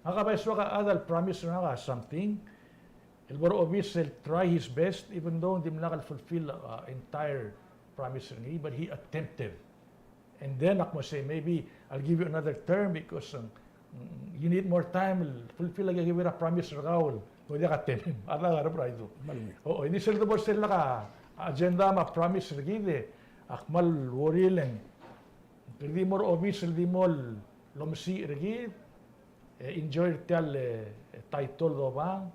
Ngak a bai soak a chad el promise er ngak a something, el bo er a obis el try his best, even though ng dimlak el fulfill, uh, entire promise er ngii, but he attempted. And then, ak mo se, maybe I'll give you another term because, um, you need more time el fulfill a, give a promise er kau el, no diak a temem. A da ngar er a Friday. Malum. O, o, e di sel debo er sel lak a agenda me a promise er kid e, ak kmal worry el ng, kede di mo er a obis el di mo el omesiich er kid, e, enjoy er tia el, e, title el obang,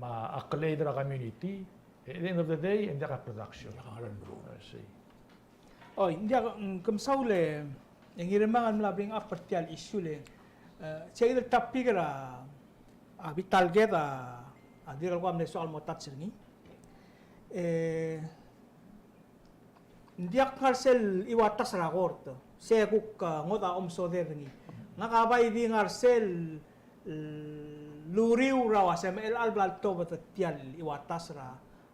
me a accolade er a community, e, at the end of the day, e ng diak a production. Diak a ngar er a meruul. I see. Oi, ng diak, mm, ke mesaul e, e Ngirmang a mla bring up er tia el issue el, e, sei kid el topic er a, a, bita el ked a, a, dirrek el kuk mle soak el mo touch er ngii. E, ng diak ngar sel chiuatas er a kort, se kuk, a, ngodech a omesodel er ngii. Ngak a bai di ngar sel, e, luriul er a ua se me chelecha el bla ltobed tia el chiuatas er a,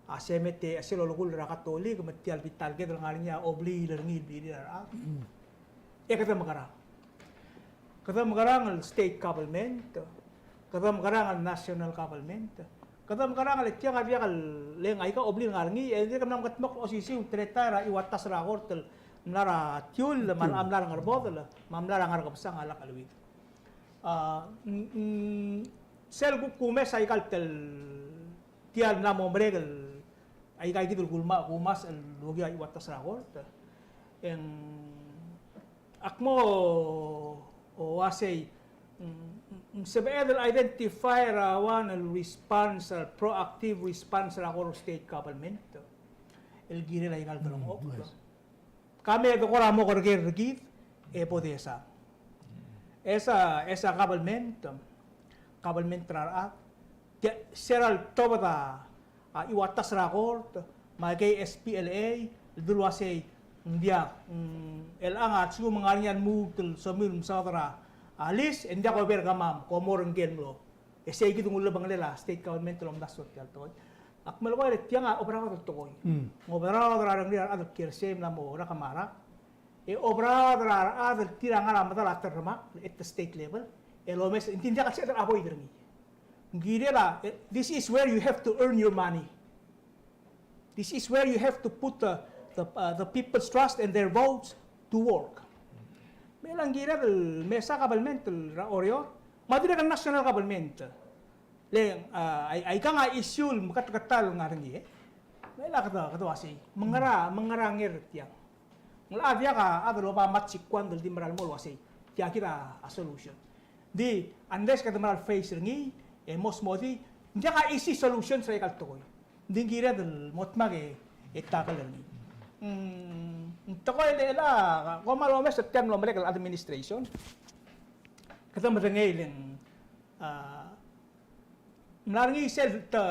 a, se me te, a, sel olekull er a Katolik, me tia el bita el ked el ngar er ngii a obliil er ngii el blirir a rechad. E kede mekerang. Kede mekerang el state government, kede mekerang el national government, kede mekerang el tiang a diak el, le ng aika obliil el ngar er ngii, e dirk mla mekedmokl a osisiu el teletael er a chiuatas er a kort el mla er a tiull, me a mla er a Ngerbodel, me a mla er a Ngerkebesang a lak cheleuid. A, mm, mm, sel kuk kumes aika el tel tia el mla mo merek el aika kid el kulma-, kumes el okiu a chiuatas er a kort. E ng ak mo uasei, mm, mm, sebeched el identify er a one el response, el proactive response er a Koror State Government el kirel aika el delengchokl. Ka me de kora mo kerker er kid, e bo de sa. E sa, e sa government, government er a rechad, tia, se er a letobed a, a, chiuatas er a kort, me a K S P L A, el dul uasei, ng diak, mm, chelechang a lsekum ng ngar er ngii a lmuut el somiu el mesaod er a, a, lease, e ng diak ober kemam, kom mo er ngike el mlo. E sei kid a ngulebengelel a state government el omdasu er tia el tekoi. Ak melekoi el tiang a oberaod el tekoi. Mm. Ng oberaod er a rengrir a rechad el kiei er sei me ng mo rak me a rak. E oberaod er a rechad el tir a ngar er a medal a terremakl at the state level. E lomes, ng di ng diak el sebeched el avoid er ngii. Ng kirel a, e, this is where you have to earn your money. This is where you have to put the, the, uh, the people's trust and their votes to work. Me ng kired el mesa government er a Oreor, me a dirrek el national government. Le, a, ai, aikang a issue el meketeket el ngar er ngii, e. Me a kede, kede uasei, me ng ngera, me ng ngera nger er tiang. Ng locha diak a, a chad el oba match sequence el di mera el mo el uasei, tia kid a, a solution. Di, unless kede mera el face er ngii, e mo smodii, ng diak a easy solution er aika el tekoi. Ng di ng kired el mo dmak e, e tackle er ngii. Mm, ng tekoi el, el, a, kom kmal omes er tia el mlo merek el administration. Kede medengei el ng, a, mla er ngii sel, te,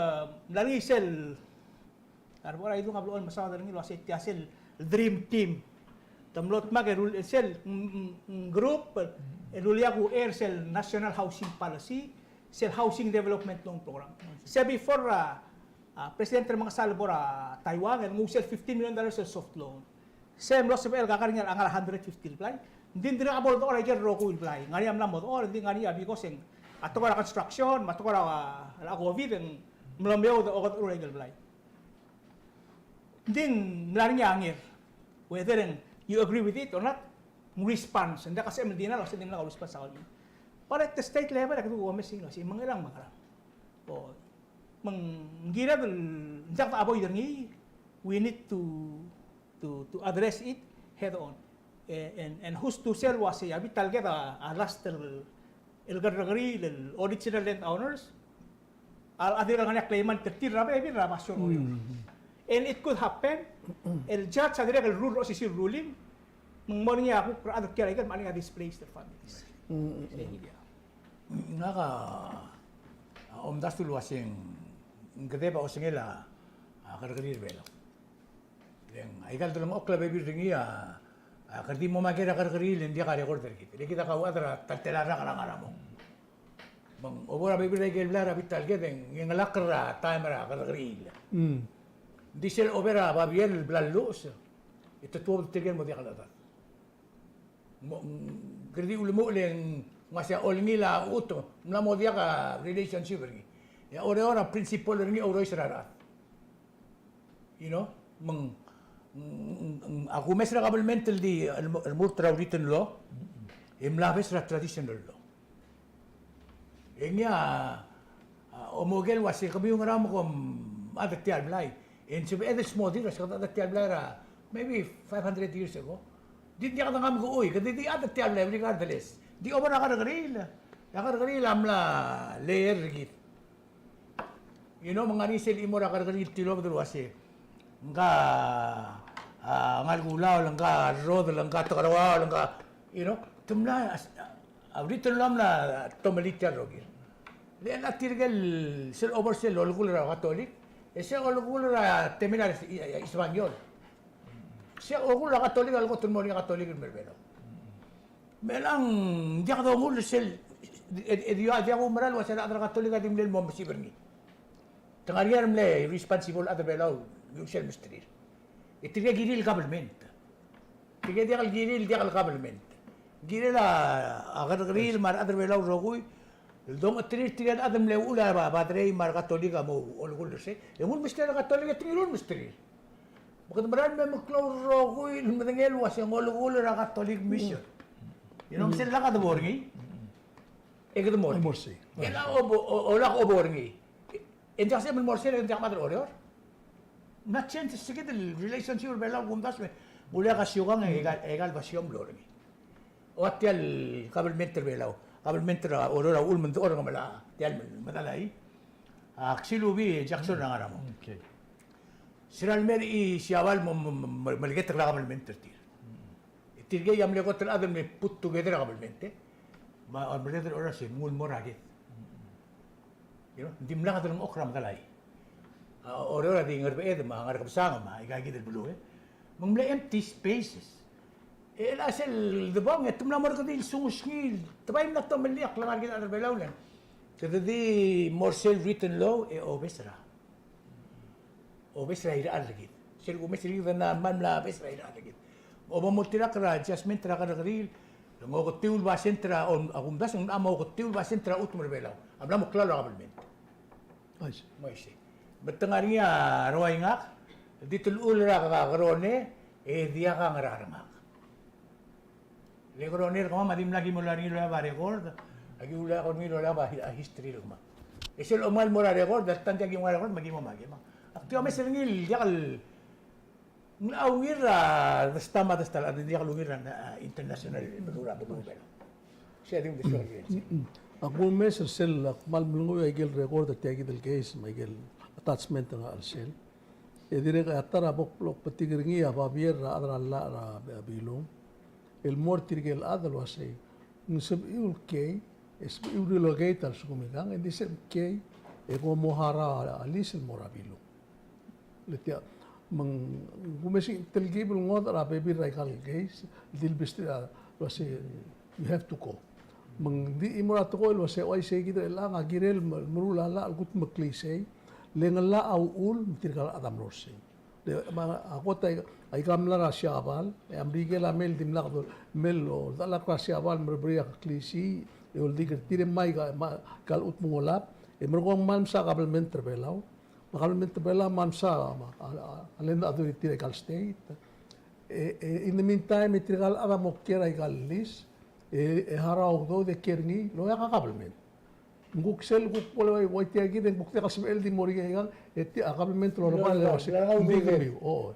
mla er ngii sel, a rebo er a idung a blechoel mesaod er ngii el uasei tia sel dream team. Te mlo dmak e ruul, sel, mm, mm, mm, group, e rullii a kuchei er sel National Housing Policy, sel Housing Development Loan Program. Se before, a, a, President Remengesau a lebo er a Taiwan, el nguu sel fifteen million dollars el soft loan. Se mlo sebechel el kar er ngii a ngar er a hundred fifty el blai. Ng di ng dirrek a bo ledechor a ikel rokui el blai. Ng ngar er ngii a mla mo dechor, ng di ng ngar er ngii a because e ng a tekoi er a construction, me a tekoi er a, a COVID, e ng mlo meoud e okedecherul a ikel blai. Ng di ng mla er ngii a nger. Whether e ng you agree with it or not, ng response. Ng diak a sebechem el deny el uasei ng dimlak a response a kau el mei. But at the state level, e kede omes er ngii el uasei, me ng ngerang, me ng ngerang. O, me ng kired el, ng diak de avoid er ngii, we need to, to, to address it head on. E, and, and who's to say el uasei a bita el ked a, a last el, el kerrekeriil el original land owners, a, a dirrek el ngar er ngii a claimant er tir er a bebil er a basio er a Oreor. Mm. And it could happen, el judge a dirrek el rule er a osisiu el ruling, me ng mo er ngii a kuk rechad er tia el ikel me a ngar er ngii a displaced families. Mm. Sei kid. Ngak a, a omdasu el uasei ng kedeb a osengel a, a kerrekeriil er a Belau. Le ng aika el delengchokl a bebil er ngii a, a kede di mo maker a kerrekeriil e ng diak a record er kid. Le kid a kauchad er a ta el telael el rak er a ngar er a mong. Me ng obo er a bebil er a ikel blai er a bita el ked e ng ngelakl er a taem er a kerrekeriil. Mm. Ng di sel obo er a babier el bla lluches, e te tuobed tirke el mo diak el chedad. Mo, mm, kede di ulemuchel e ng uasei a olengil a chutem, ng mla mo diak a relationship er ngii. E a Oreor a principle er ngii a ourois er a rechad. You know, me ng, mm, mm, mm, a kumes er a kabelment el di, el mo, el mo er a written law, e mla obes er a traditional law. E ngii a, a, omuchel el uasei kemiu ngera me kom chad er tia el blai. E ng sebeched el smodii el uasei kede chad er tia el blai er a maybe five hundred years ago. Di diak de ngak a mekechui, kede di chad er tia el blai regardless. Di obo er a kerrekeriil. A kerrekeriil a mla layer er kid. You know, me ng ngar er ngii sel chimo er a kerrekeriil el tilobed el uasei, ngka, a, Ngalkulau, ngka Rrodel, ngka Tekeroaol, ngka, you know, te mla, a, a written law a mla tomellii tia el rokir. Le a tirke el sel obo er sel olekull er a Katolik, e sel olekull er a temel a Is-, Is-, Isbanyol. Sel olekull er a Katolik a lekot el mo er ngii a Katolik el mei er a Belau. Me ng diak dongull sel, e, e, e di, diak oumera el uasei a rechad er a Katolik a di mle mo mesib er ngii. Te ngar er ngii a remle responsible a rechad er a Belau el sel mesterir. E tirke kirir el government. Tirke diak el kirir, diak el government. Kirir a, a kerrekeriil me a rechad er a Belau el rokui el dongeterir tirke el chad el mle uchul a ba-, baderei me a re Katolik a mo olekull er sei. E nguu el mesterir a Katolik e te ngiluu el mesterir. Me kede mera el me meklou el rokui el medengei el uasei ng olekull er a Catholic Mission. You know, me sel lak a de bo er ngii. E kede mo er ngii. Mo er sei. E lak obo, o, o lak obo er ngii. E ng diak sebechem el mo er sei, e ng diak mad er a Oreor. Ng mla change se kid el relationship er a Belau el kumdasu me ng uleak a siukang e aika, aika el basio a mlo er ngii. Ua tia el kabelment er a Belau. Kabelment er a Oreor a uchul me ng dechor er a Ngemelachel, tia el medal a ii. A Ksilubii Jackson er a ngar er a mong. Okay. Se er a lemei er a Siabal mo, mo, mo, mo meleketek el kabelment er tir. E tirkei a mle kot el chad el mle put together a kabelment, e. Me a, a mle kot el Oreor a se nguu el mo er a ked. You know, ng dimlak a delengchokl er a medal a ii. A, Oreor a di Ngerbeched me a Ngerkebesang me aika kid el beluu, e. Me ng mle empty spaces. E chelecha sel debong e te mla mo er kede di el sungusngil. Te bai mla tomellii a klengar er kid el chad er a Belau el kede di mo er sel written law e obes er a, obes er a irechar er kid. Sel kumes er kid a mla, mla obes er a irechar er kid. Oba mo oltirakl er a adjustment er a kerrekeriil, ng oketiu el basent er a, a kumdasu ng mla mo oketiu el basent er a chutem er a Belau a mla mo klalo er a kabelment. Oi. Mo isei. Me te ngar er ngii a ruaingak, di te llechul er a Kerone, e diak a Ngerarengak. Le Kerone er kemam a dimlak ki mlo er ngii el oeab a record, aki uleak er ngii el oeab a hi-, a history er kemam. E sel omngai el mo er a record, e a ta ng diak ki nguu a record, me ki mo, me ki mo. Ak di omes er ngii el diak el, ng ungil er a, desta me a desta, el diak el ungil er a, a, international, el beluu er a, beluu er a Belau. Sei a di ungil. Mm, mm. Ak omes er sel, ak kmal mlenguiu a ikel record er tia kid el case, me a ikel attachment er ngak er sel. E dirrek a ta er a bo kbetik er ngii a babier er a chad er a llach er a Bilung el mo er tirke el chad el uasei, ng sebechiu el kiei, e sebechiu el relocate a lsekum ikang, e ng di sel kiei, e ko mo harau a lease el mo er a Bilung. Le tia, me ng kumes e telkib el ngodech er a bebil er a ikal case, di le besterir a, uasei, you have to go. Me ng di chimo er a tekoi el uasei, uaisei kid er chelechang a kirel me-, meruul a llach el kudmeklii sei, le ng llach a uchul, me tirka el chad a mlo er sei. Le, me a kot a, aika mla er a Siabal, e a Merikel a mei el dimlak do-, mei el oldechelakl er a Siabal, me er a bria klisiich, e oldik er tir e mei aika, me aika el chutem ng olab, e merekong me ng msa kabelment er a Belau. Me a kabelment er a Belau me ng msa, a, a, a, a land authority er a ikal state. E, e, in the meantime, e tirka el chad a mo kiei er a ikal lease, e, e harau a udoud e kiei er ngii, el oeak a kabelment. Ng kuk sel kuk bo le ua, ua tia kid e ng kuk diak el sebechel di mo er ngii aikang, e tia a kabelment el oba el uasei, ng di kemiu. O.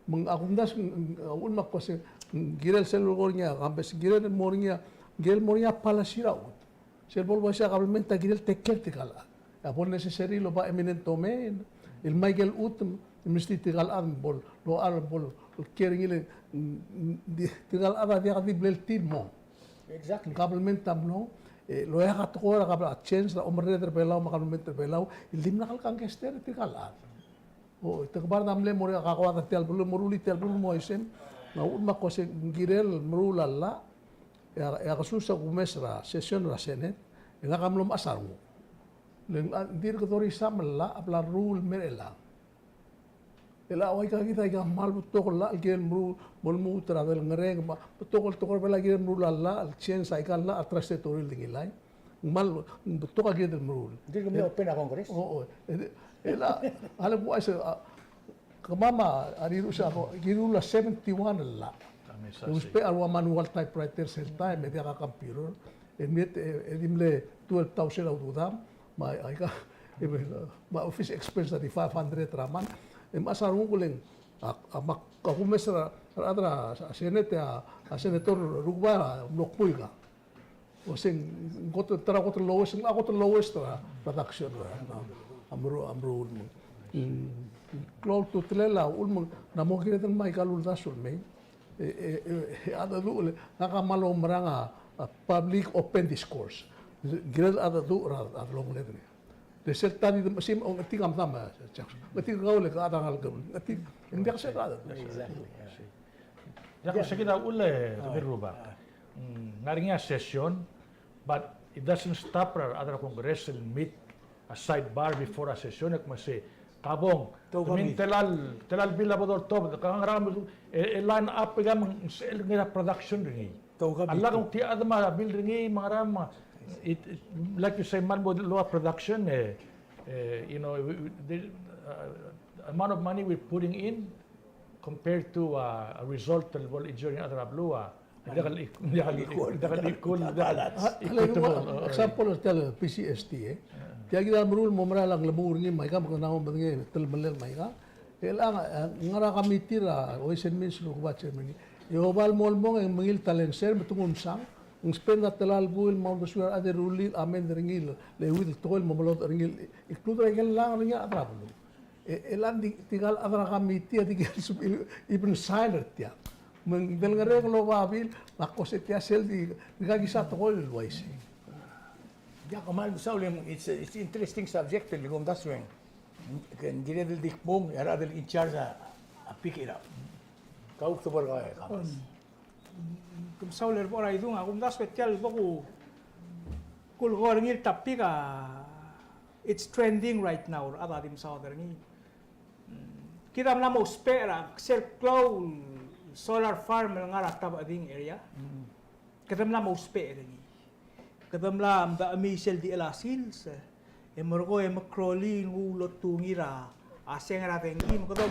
Me ng, a kumdasu, ng, ng, a uchul me ak uasei, ng kirel sel lolekoi er ngii a campus, ng kirel mo er ngii a, ng kirel mo er ngii a policy er a chutem. Sel bo el uaisei a kabelment a kirel take care er tirka el chad. A bo necessary el oba eminent domain, el mei aike el chutem, e mesterir tirka el chad bo, locha bo el kiei er ngii le, mm, mm, di, tirka el chad a diak di blal tir el mong. Exactly. Ng kabelment a mlong, e, el oeak a tekoi er a kabel-, a change er a omerreder er a Belau me a kabelment er a Belau, el dimlak el kangkei er tirka el chad. O, te kbar a mle mo er a kakoad er tia el beluu, mo rullii tia el beluu el mo uaisei, me a uchul me ak uasei ng kirel meruul a llach, e a, e a kesus a kumes er a session er a Senate, e ngak a mlo mechas a renguk. Le ng, a, ng dirk dorisam el llach a bla leruul el mei er chelechang. E le ua ika kid a ika kmal betok el llach el kirel meruul, mo lmuut er a delengerenger, me a betok el tekoi er a Belau el kirel meruul a llach, el change a ika el llach, a trust territory el dengilai. Ng kmal betok a kirel meruul. Ng di kemiu open a Congress? O, o. E, e, e le, a le kuk uaisei, a, kemam a, a riruul a, riruul a seventy-one el llach. Ousbech a rua manual typewriter sel taem, e diak a computer. E mle, e, e di mle twelve thousand a ududam, me a, aika, e, me a office expense a di five hundred er a month. E mechas a renguk le ng, a, a, me ak, a kumes er a, er a, er a Senate, a, a Senator Rukbai a mlo kmu ika. Uasei ng kot, ta er a kot el lowest, ng kot el lowest er a production er a, a meru-, a meruul me ng, mm, klou a ultutelel a uchul me ng mo kired el mei aika el uldasu el mei. E, e, e, e a dedu-, le, ngak a kmal oumerang a, a public open discourse. Kired a dedu-, er a, a delongeled er ngii. Le sel ta di dem-, sim, ong, ngetik a medam, a, Jackson. Ngetik er kau le ke chad er a ngalek, ngetik, ng diak sel chad. Exactly, yeah. Diak, se kid a uchul e, Rubak. Mm, ng ngar er ngii a session, but it doesn't stop er a rechad er a Congress el meet a sidebar before a session, e kmo sei, kabong, te mei, telal, telal bill a bo doltobed, ka ngar er a, e, e line up e ka me ng sel ngar er a production er ngii. A lak ng tia chad me a bill er ngii me a ngerang me, it, it, like you say, kmal bo low a production, e, e, you know, we, we, the, uh, amount of money we're putting in compared to, uh, a result el bo el enjoy er a rechad er a beluu, a, diak el, diak el, diak el equal, diak el equitable. Example er tia el P C S T, e. Tia kid a meruul el mo merael a ngelemuul er ngii me aika me kede mo medengei a telemellel me aika. E chelechang, e, ngar er a committee er a Ways and Means el rubak chairman. E oba el mo el mong e ng mengilt a lengser me te nguu el msang. Ng spend a telal buil me a uldesuir a rechad e rullii el amend er ngii el, le euid el tekoi el mo melodech er ngii el, include er a ikel lak er ngii a rechad er a beluu. E, e chelechang di, tirka el chad er a committee a di kel sebechir el even sign er tia. Me ng delengerenger el oba bill, me ak ko se tia sel di, di kakisa tekoi el uaisei. Diak, kmal mesaul e ng, it's, it's interesting subject el di kumdasu e ng. Ke ng kired el di kmung, e a rechad el in charge a, a pick it up. Kau kbo er kau e, Kamas. Ke mesaul er a bo er a idung, a kumdasu e tia el bo ku, kulekoi er ngii el topic a, it's trending right now, a rechad a di mesaod er ngii. Kid a mla mo ousbech er a sel klou el solar farm el ngar er a Tabecheding area. Kede mla mo ousbech er ngii. Kede mla mdechemii sel di chelecha el sils, e merekong e mekrolii el nguu el otungii er a seng er a dengki, me kede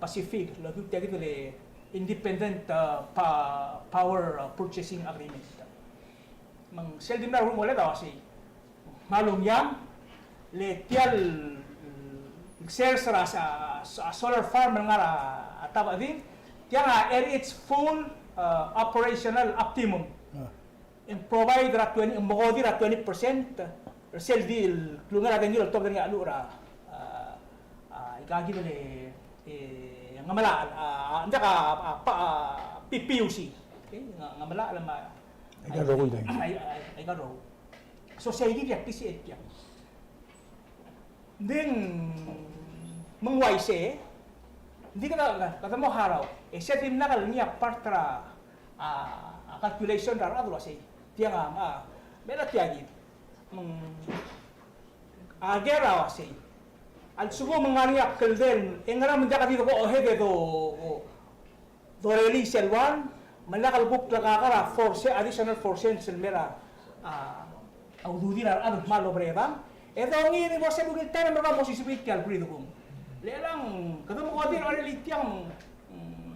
Pacific, el okiu tia kid el Independent, uh, Pa-, Power, uh, Purchasing Agreement. Me ng sel di mla er a ulebengelel a uasei, me a Luang, le tia el sers er a, a, a solar farm el ngar er a Tabechedil, tiang a er its full, uh, operational optimum. Ah. E ng provide er a twenty, ng mekodir a twenty percent er sel di el klungel a dengki el oltobed er ngii a cheluch er a, a, a, ika kid el, e, Ngemelachel, a, a, ng diak a, a, pa-, a, P P U C. Okay? Nge-, Ngemelachel me a, aika el rokui el dengki. Ai, ai, aika el rokui. So sei kid a PCA tiang. Ng di me ng uaisei, ng di kede, kede mo harau, e se dimlak el ngii a part er a, a, a calculation er a rechad el uasei. Tiang a, a, me a tia kid. Me ng, a ker a uasei. A lsekum ng ngar er ngii a kldei, e ngera me ng diak di go ahead e do, o, dorelii sel uang, me lak el kuk lekakar a four cents, additional four cents el mei er a, a, a ududir a rechad el kmal oberaod. E dongiil e bo se kuk el taem er kau mo sisebei tia el bridge kung. Le chelechang, kede mo kodir a orelii tiang, mm,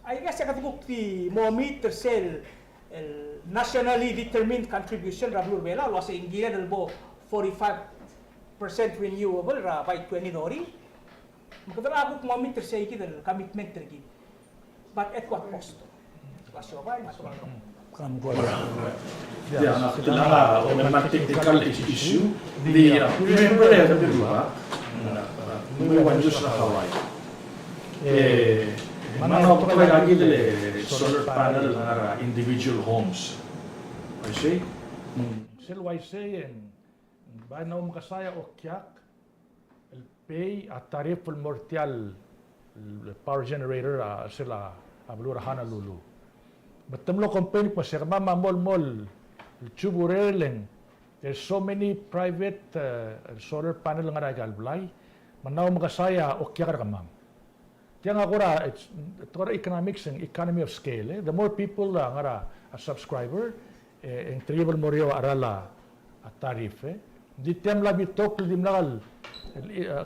I guess e kede kuk di mo meet er sel, el nationally determined contribution er a beluu er a Belau, el uasei ng kired el bo forty-five percent renewable er a by twenty thirty. Me kede kuk mo meet er sei kid el commitment er kid. But at what cost? Ua siobai, me a tekoi. Ng diak, ng diak a technical issue. Di, uh, remember, e, kede di ba, uh, me ua news er a Hawaii. E, me ng ua tekoi er a kid el solar panel el ngar er a individual homes. Uaisei? Sel uaisei e ng bai mla mekesai a okiak el pay a tariff el mo er tia el, el power generator a, sel a, a beluu er a Honolulu. Me te mlo complain el kmo se kemam a mo el, mo el tsuburel e ng, there's so many private, uh, solar panel el ngar er aika el blai, me ng mla mekesai a okiak er kemam. Tiang a kora, it's, kora economics and economy of scale, e. The more people a ngar er a, a subscriber, e, e ng telkib el mo er eou a cheral a, a tariff, e. Ng di tia el mla betok el dimlak el, el, a,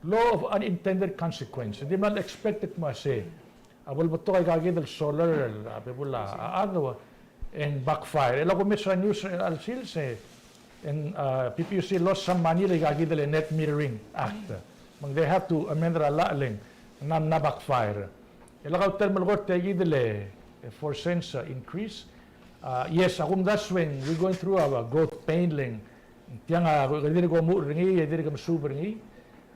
law of unintended consequence. Ng dimlak el expect el kmo se a bo lebetok aika kid el solar, a, bebul a, a, a, e ng backfire. E le ak omes er a news er a chelecha el sils, e, e ng, a, P P U C lost some money er aika kid el Net Metering Act. Me ng they have to amend er a law le ng mla, mla backfire. E le ak ultuil el melekoi er tia kid el, e, four cents, a, increase. A, yes, a kumdasu e ng, we're going through a growth pain le ng tiang a, e dirk omuchel er ngii, e dirk mesuub er ngii.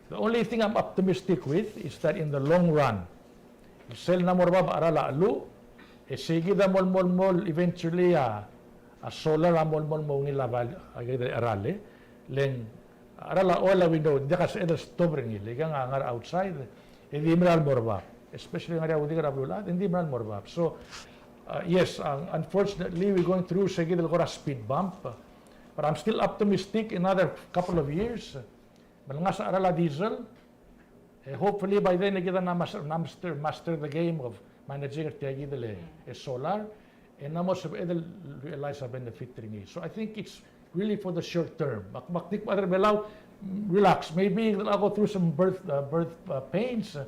The only thing I'm optimistic with is that in the long run, sel mla mo er bab a cheral a cheluch, e sei kid a mo el, mo el, mo el eventually a, a solar a mo el, mo el, mo ungil a val-, a kid el cheral, e. Le ng a cheral a oil a, we know, ng diak a sebeched el stop er ngii, le ikang a ngar er a outside, e di mera el mo er bab. Especially ngar er a udik er a beluulechad, e di mera el mo er bab. So, uh, yes, uh, unfortunately, we're going through sei kid el kora speed bump, but I'm still optimistic another couple of years. Me lengasech a cheral a diesel, e, hopefully by then e kid a mla mas-, mla master, master the game of managing er tia kid el, e, solar, e ng mo sebeched el realize a benefit er ngii. So I think it's really for the short term. Me ak, me ak di kmo a rechad er a Belau, relax. Maybe they'll go through some birth, uh, birth, uh, pains, uh,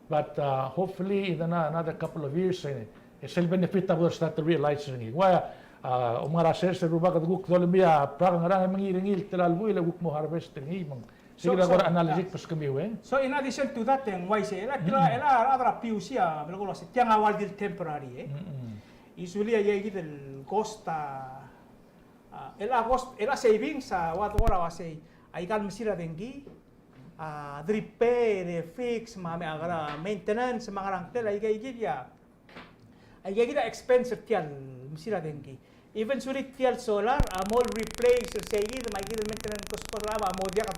but, uh, hopefully in ano-, another couple of years, e, e sel benefit a bo start to realize er ngii. Ng ua, uh, omngar er a sers e rubak e de kuk dolemii a brak e ngerang e mengiil er ngii el tela el buil e kuk mo harvest er ngii, me ng So, sei kid a so, kora analogy, yeah, el kbeskemiu, e. So in addition to that, e ng uaisei, e le, mm, e le a rechad er a P U C a, belkul a se tiang a ua di el temporary, e. Mm-mm. Usually a, aika kid el cost a, a, e le a cost, e le a savings a, ua de kora uasei, aika el mesil a dengki, a, de repair, e fix, me a, me a kora maintenance, me a ngerang tel, aika kid a, Aika kid a expense er tia el mesil a dengki. Eventually tia el solar a mo el replace er sei kid me aika kid el maintenance cost, cost er a, a mo diak, a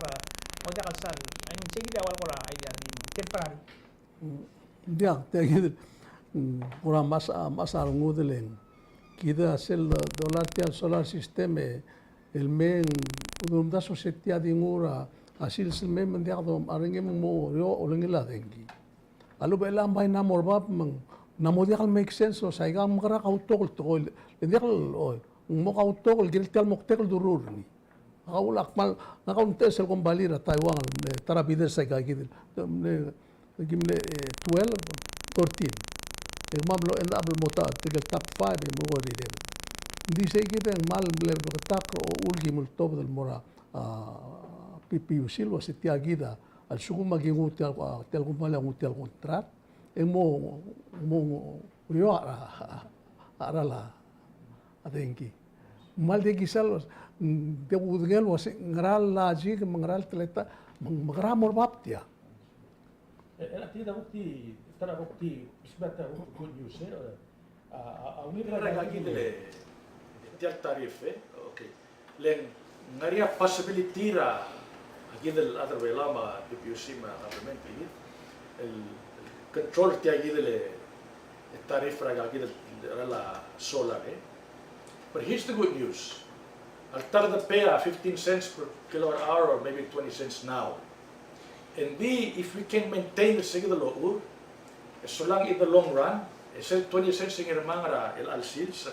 mo diak el sal. I mean, sei kid a ua el kora idea er ngii, temporary. Mm, diak, tia kid, mm, kora mesa, mesa a rengud el ng. Kid a sel, uh, dolai tia el solar system e, el mei e ng, ulemdasu se tia di nguu er a, a sils el mei me ng diak do, a rengum e ng mo er eou a olengil a dengki. A lebo el a mbai ng mo er bab me ng, ng mo diak el make sense, o sa aika ng mekerang a kautok el tekoi, le ng diak el, o, ng mo kautok el kirel tia el moktek el duruul er ngii. Ak kau, ak kmal, ngak a ulteches el kombalii er a Taiwan, e, ta er a bidder er aika kid, e, mle, ki mle, e, twelve, thirteen. E kemam a mlo end up el mo ta, tirke el top five, e mo ko er a eleven. Ng di sei kid e ng kmal mle bleketakl er a uchul el ki mle tobed el mo er a, a, P P U C el uase tia kid a, a lsekum a ki nguu tia el, a, tia el kombalii a nguu tia el contract, e ng mo, mo, mo er eou a, a, a, a cheral a dengki. Me ng di kisa el, mm, di kudengei el uase ngera el logic, me ngera el teletael, me, me ngera mo er bab tia. E, e, tia kuk di, tia kuk di, sebeched el kuk di good news, e, A, a, a ungil er aika kid el, tia el tariff, e. Okay. Le ng ngar er ngii a possibility er a, a kid el chad er a Belau me a P P U C me a government, e, el, el control tia kid el, el tariff er aika kid el, el, el solar, e. But here's the good news. A lta kede pay a fifteen cents per kilowatt hour or maybe twenty cents now. And di, if we can maintain er se kid el ochur, e solang in the long run, e sel twenty cents el ngermang er a chelecha el sils,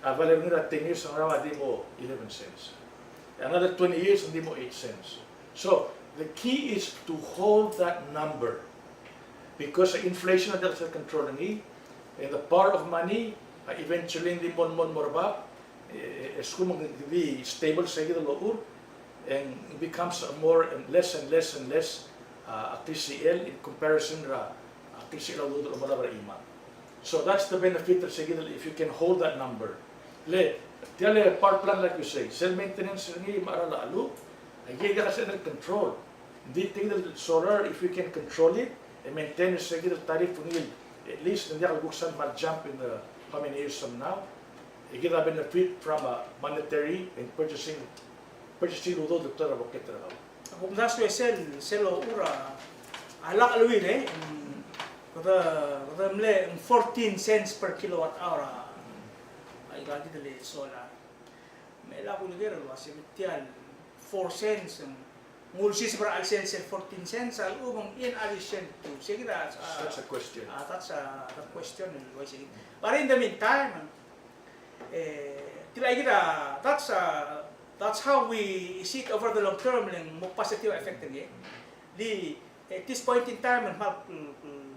a value er ngii er a ten years er a ngerang a di mo eleven cents. Another twenty years a di mo eight cents. So the key is to hold that number, because inflation a diak el sel control er ngii, and the power of money, uh, eventually a di mo, mo, mo er bab, e, e, e lsekum ng di stable se kid el ochur, and it becomes a more and less and less and less, uh, a klisichel in comparison er a, a klisichel a udoud el omelab er a chimam. So that's the benefit er se kid el, if you can hold that number. Le, tia el power plant, like you say, sel maintenance er ngii me a cheral a cheluch, aike a diak a sebechel el control. Ng di tia kid el solar, if we can control it, e maintain er se kid el tariff er ngii, at least ng diak el kuk sal kmal jump in the how many years from now. E kid a benefit from a monetary and purchasing, purchasing el udoud el tuobed er a pocket er kau. Ak omdasu e sel, sel ochur a, a lak el uile, mm, kede, kede mle, mm, fourteen cents per kilowatt hour a, aika kid el solar. Me lak uleker el uase tia el four cents, mm, ng ulsiseb er a chelsel sel fourteen cents a lechub e ng in addition to. Sei kid a, a, such a question. A, that's a, that question el uaisei kid. But in the meantime, e, tia kid a, that's a, that's how we see it over the long term, le ng mo positive effect er ngii. Di, at this point in time, ng kmal, mm, mm,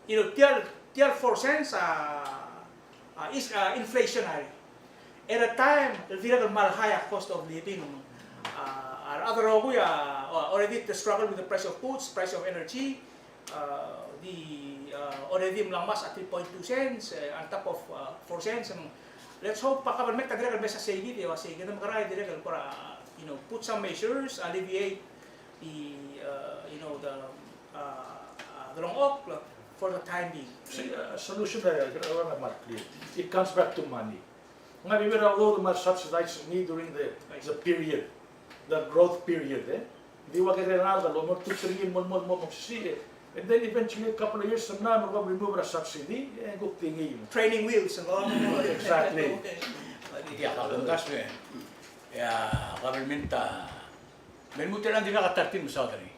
you know, tia el, tia el four cents a, a, is, a, inflationary. At a time el dirrek el kmal high a cost of living, a, a rechad el rokui a, a, already the struggle with the price of goods, price of energy, a, di, a, already mla ngmasech a three point two cents, e, on top of, a, four cents, and let's hope a government a dirrek el mesa sei kid, e ua sei kid a mekerang e dirrek el kora, you know, put some measures, alleviate the, uh, you know, the, uh, uh, the delengchokl for the time being. See, uh, solution, uh, uh, Mark, it comes back to money. Ng ngar er ngii a, although me a subsidize er ngii during the, the period, the growth period, e. Di ua kerreng a, a lomekngeltengat er ngii el mo, mo, mo, mo, see, e. And then eventually a couple of years from now, me a remove er a subsidy, e kuk di ngii. Training wheels and all. Exactly. Ia, a government a Me lmuut el a dirkak a ta er tir el mesaod er ngii.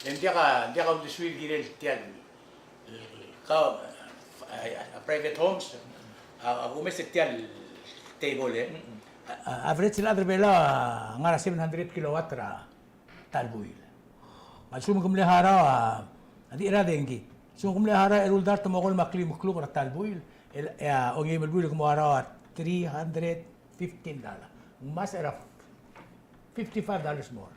Le ng diak a, diak a uldesuir el kirel tia el, el, ka, a, a, private homes, a, a kumes er tia el table, e. A, a, average el chad er a Belau a ngar er a seven hundred kilowatt er a ta el buil. Me a lsekum ke mle harau a, a di er a dengki. Lsekum ke mle harau a eru el dart me a okol me a klim el kluk er a ta el buil. El, e a ongeim el buil ke mo harau a three hundred fifteen dollar. Ng ngmasech er a fifty-five dollars more.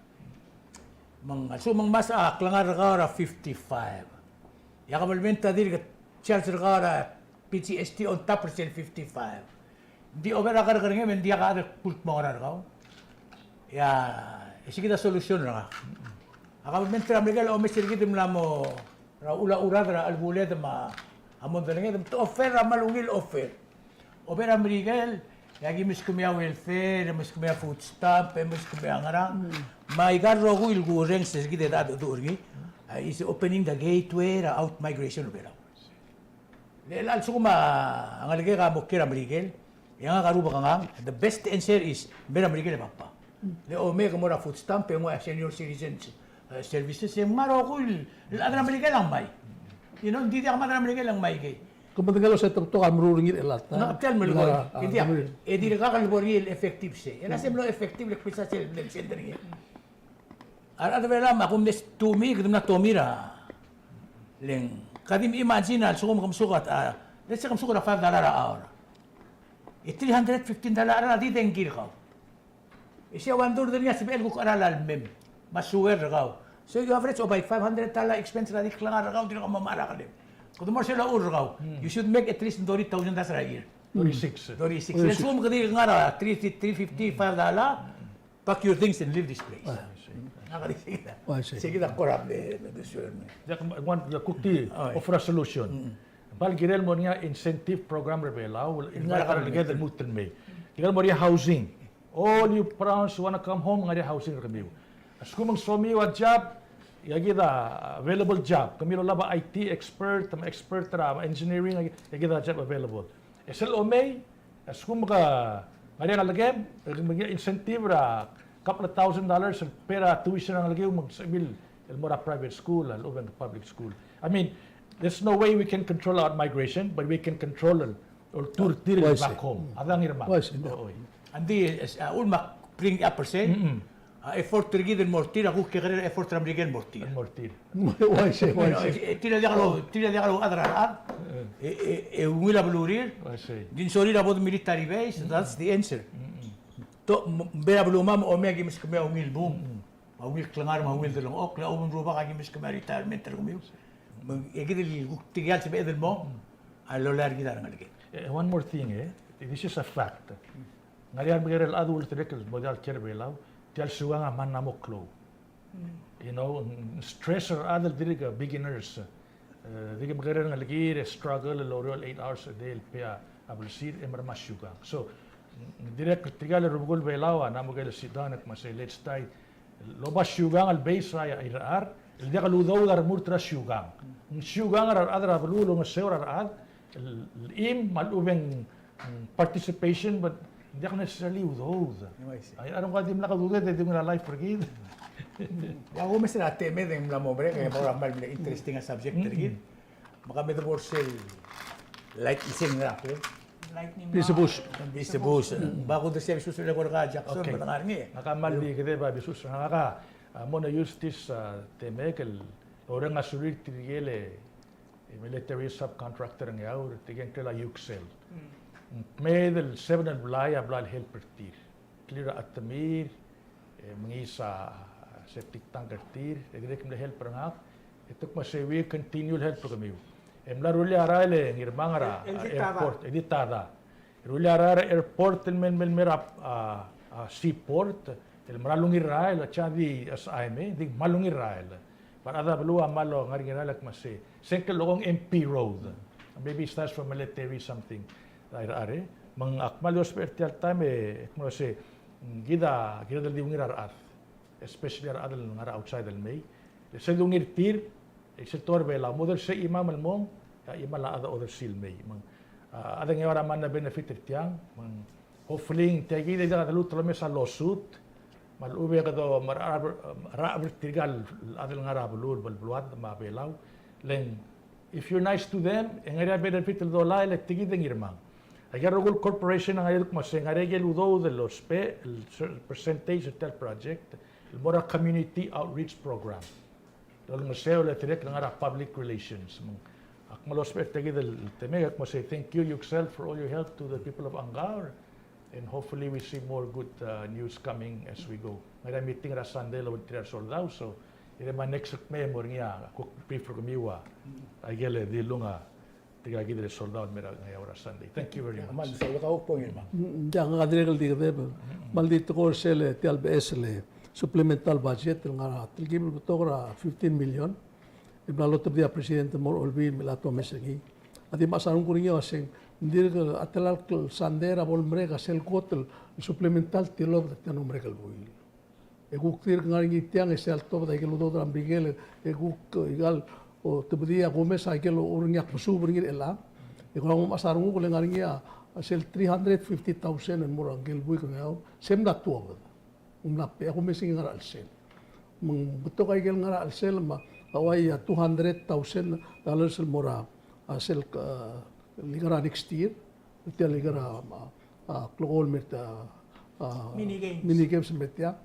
Me ng, a lsekum ng ngmasech a klengar er kau er a fifty-five. E a kabelment a dirk charge er kau er a P G S T on top er sel fifty-five. Ng di over a kerrekerngem e ng diak a chad el kuk mo ngar er kau. Ia, e sei kid a solution er ngak. A kabelment er a Merikel a omes er kid el mla mo er a ulaurad er a chelebuled me a mondai el ngii, me te offer er a kmal ungil offer. Obe er a Merikel, e aki meskemiu a welfare, e meskemiu a food stamp, e meskemiu a ngerang. Mm. Me aika el rokui el kurrenges er kid e de, de, de, er ngii. A, is opening the gateway er a out migration er a Belau. Le, le a lsekum a ngelekek a mo kiei er a Merikel, e ngak a rubekngang, the best answer is, me er a Merikel e papa. Le omei e ke mo er a food stamp, e nguu a senior citizens, e, services, e ng mla rokui el chad er a Merikel a ngmai. You know, ng di diak a chad er a Merikel a ngmai kei. Ke medengei el ua se te betok a meruul er ngii el chad. Ng tia el melekoi. A, e diak, a, e dirkak el bo er ngii el effective sei. E ng se mlo effective el kbisa sel bla lsend er ngii. A rechad er a Belau me a kumdasu e kede mla tomir a. Le ng, ka di me imagine a lsekum ke mesuk a, a, let's say ke mesuk er a five dollar a hour. E three hundred fifteen dollar a hour a di dengki er kau. E sei a one third er ngii a sebechel kuk cheral a lemem. Me a sewer er kau. So you average about five hundred dollar expense er a di klengar er kau, dirk mo mechar a kelem. Kede mo er sel locha er kau. Hmm. You should make at least thirty thousand dollars a year. Thirty-six. Thirty-six. Thirty-six. Thirty-six. Let's assume ke di ngar er a three, three fifty, five dollar. Pack your things and leave this place. Ah, I see. Ng ngar er ngii. Oh, I see. Sei kid a kora mle, mle, mle, mle. Diak, one, diak kuk di, oh, offer a solution. Mm. Bal kirel mo er ngii a incentive program er a Belau, el ngar er a, el ngar er a, el lmuut el mei. Kirel mo er ngii a housing. All you Browns who wanna come home, ngar er ngii a housing er kemiu. A lsekum ng somiu a job, e aki di a available job. Kemiu el olab a I T expert, me a expert er a engineering, e aki di a job available. E sel omei, a lsekum ke ngar er ngii a ngelekem, e ke mo er ngii a incentive er a couple of thousand dollars el pay er a tuition er a ngelekiu me ng sebechir el mo er a private school, a lechub e ng public school. I mean, there's no way we can control out migration, but we can control el, el oltur er tir el back home. A dang er a mong. Oi. Ng di, e, a, ul me ak bring up er sei. Mm-mm. A effort er kid el mo er tir, a kuk kekerei a effort er a Merikel el mo er tir. El mo er tir. Uaisei, uaisei. E, e, tir a diak lo, tir a diak lo chad er a rechad. E, e, e ungil a belurir. Uaisei. Di ng sorir a bo de military base, that's the answer. Mm-mm. To, m-, mei er a beluu me a omei e aki meskemiu a ungil bung. Mm-mm. A ungil klengar me a ungil delengchokl, a lechub e ng rubak e aki meskemiu a retirement er kemiu. Me, e kid el kuk tirke el sebeched el mo, a lolai er kid a rengelekek. Eh, one more thing, eh. This is a fact. Ng ngar er ngii a remekerang el chad el ulterekokl el mo diak el kiei er a Belau, tia el siukang a mla mla mo klou. Mm. You know, ng stress er a rechad el dirk beginners. Eh, dirk mekerang el ngelekir, e struggle el oureor el eight hours a day el pay a blsir, e mera me a siukang. So, ng dirrek tirka el rubekul Belau a mla mo ikel sit down e kmo sei, let's try el oba siukang el base er a irechar, el diak el udoud a remurt er a siukang. Ng siukang er a rechad er a beluu el olengeseu er a rechad, el, el chim, me a lechub e ng, mm, participation, but Ng diak necessarily udoud. Ng uaisei. Ai, a renguk a dimlak a ududed e di ungil a life er kid. Ia, a kumes er a temed e ng mla mo merek, e mo er a kmal mle interesting a subject er kid. Me kede bo er sel lightning, se ng ngera, Lightning round. Bisebus. Bisebus. Ba kuk di se bisebus el eko er kau, Jackson, okay. Ng ngar er ngii. Ngak a kmal di kedeb a bisebus er ngak a, a, mo use this, a, temed el orrenges a sulir tirke el, e, military subcontractor er Ngeaur, tirke el ngklel a Yuksel. Mm. Ng kmeed el seven el blai a bla lehelp er tir. Clear a chetemir, e mengiis a septic tank er tir, e dirrek el mle help er ngak, e te kmo se we continue el help er kemiu. E mla rullii a rael e Ngirmang er a, el, el di tada. Airport, el di tada. Rullii a rael er a airport el mei, mei, mei er a, a, a seaport, el mera el ungil rael, a cha di S I M, e di kmal ungil rael. But a rechad er a beluu a kmal ngar er ngii a rael el kmo se, se ng kuk lolekoi a M P road. Maybe it starts from military something. Aira, are, me ng ak kmal di ousbech er tia el taem e, e kmo se, ng kid a, kired el di ungil a rechad. Especially a rechad el ngar er a outside el mei. Le sel di ungil er tir, e sel tekoi er a Belau. Mo dul sei a chimam el mong, e a chimal a chad a odersii el mei. Me ng, a, a chad er a Ngeaur a mla benefit er tiang, me ng, hopefully, ng tia kid e diak a deluut el omes a lawsuit, me a lechub e kede omerecheb er tirka el chad el ngar er a beluu, el beluad me a Belau. Le ng, if you're nice to them, e ng ngar er ngii a benefit el dolai, le tia kid e Ngirmang. Aika el rokui el corporation a ngar er ngii el kmo se ng ngar er ngii a ikel udoud el ousbech, el cer-, percentage er tia el project, el mo er a community outreach program. Lolengeseu el dirrek el ngar er a public relations. Me ng, ak kmal ousbech er tia kid el temed, ak kmo se thank you, Yuksel, for all your help to the people of Angaur, and hopefully we see more good, uh, news coming as we go. Ngar er ngii a meeting er a Sunday el obengterir a resoldau, so, e me a next week me mo er ngii a kuk brief er kemiu a, aike el dilung a tirka kid el soldau el mei er a Ngeaur er a Sunday. Thank you very much. Kmal saul a kuk point, Ngirmang. Mm, diak, ngak a dirrek el di kedeb. Mm. Kmal di tekoi er sel, tia el beches el supplemental budget el ngar er a telkib el betok er a fifteen million. E bla lotebedii a President el mo er a Olbiil me lak omes er ngii. A di mechas a renguk er ngii a uaseng, ng dirk a telal el Sunday er a bo lemerek a sel kot el supplemental tilobed er tia el mo merek el buil. E kuk dirk ngar er ngii tiang e sel tobed a ikel udoud er a Merikel, e kuk, e, ikal otebedii a kumes a ikel orrenges a kmesuub er ngii er chelechang. E kora mo mechas a renguk e le ngar er ngii a sel three hundred fifty thousand el mo er a ikel buik er Ngeaur, se mla tuobed. Ng mla pay, a kumes er ngii a ngar er a chelsel. Me ng betok a ikel ngar er a chelsel me a uai a two hundred thousand dollars el mo er a, a sel, a, el ngar er a next year. Tia el ngar er a, a, a, klekool el me er tia, a, mini games. Mini games el me er tia.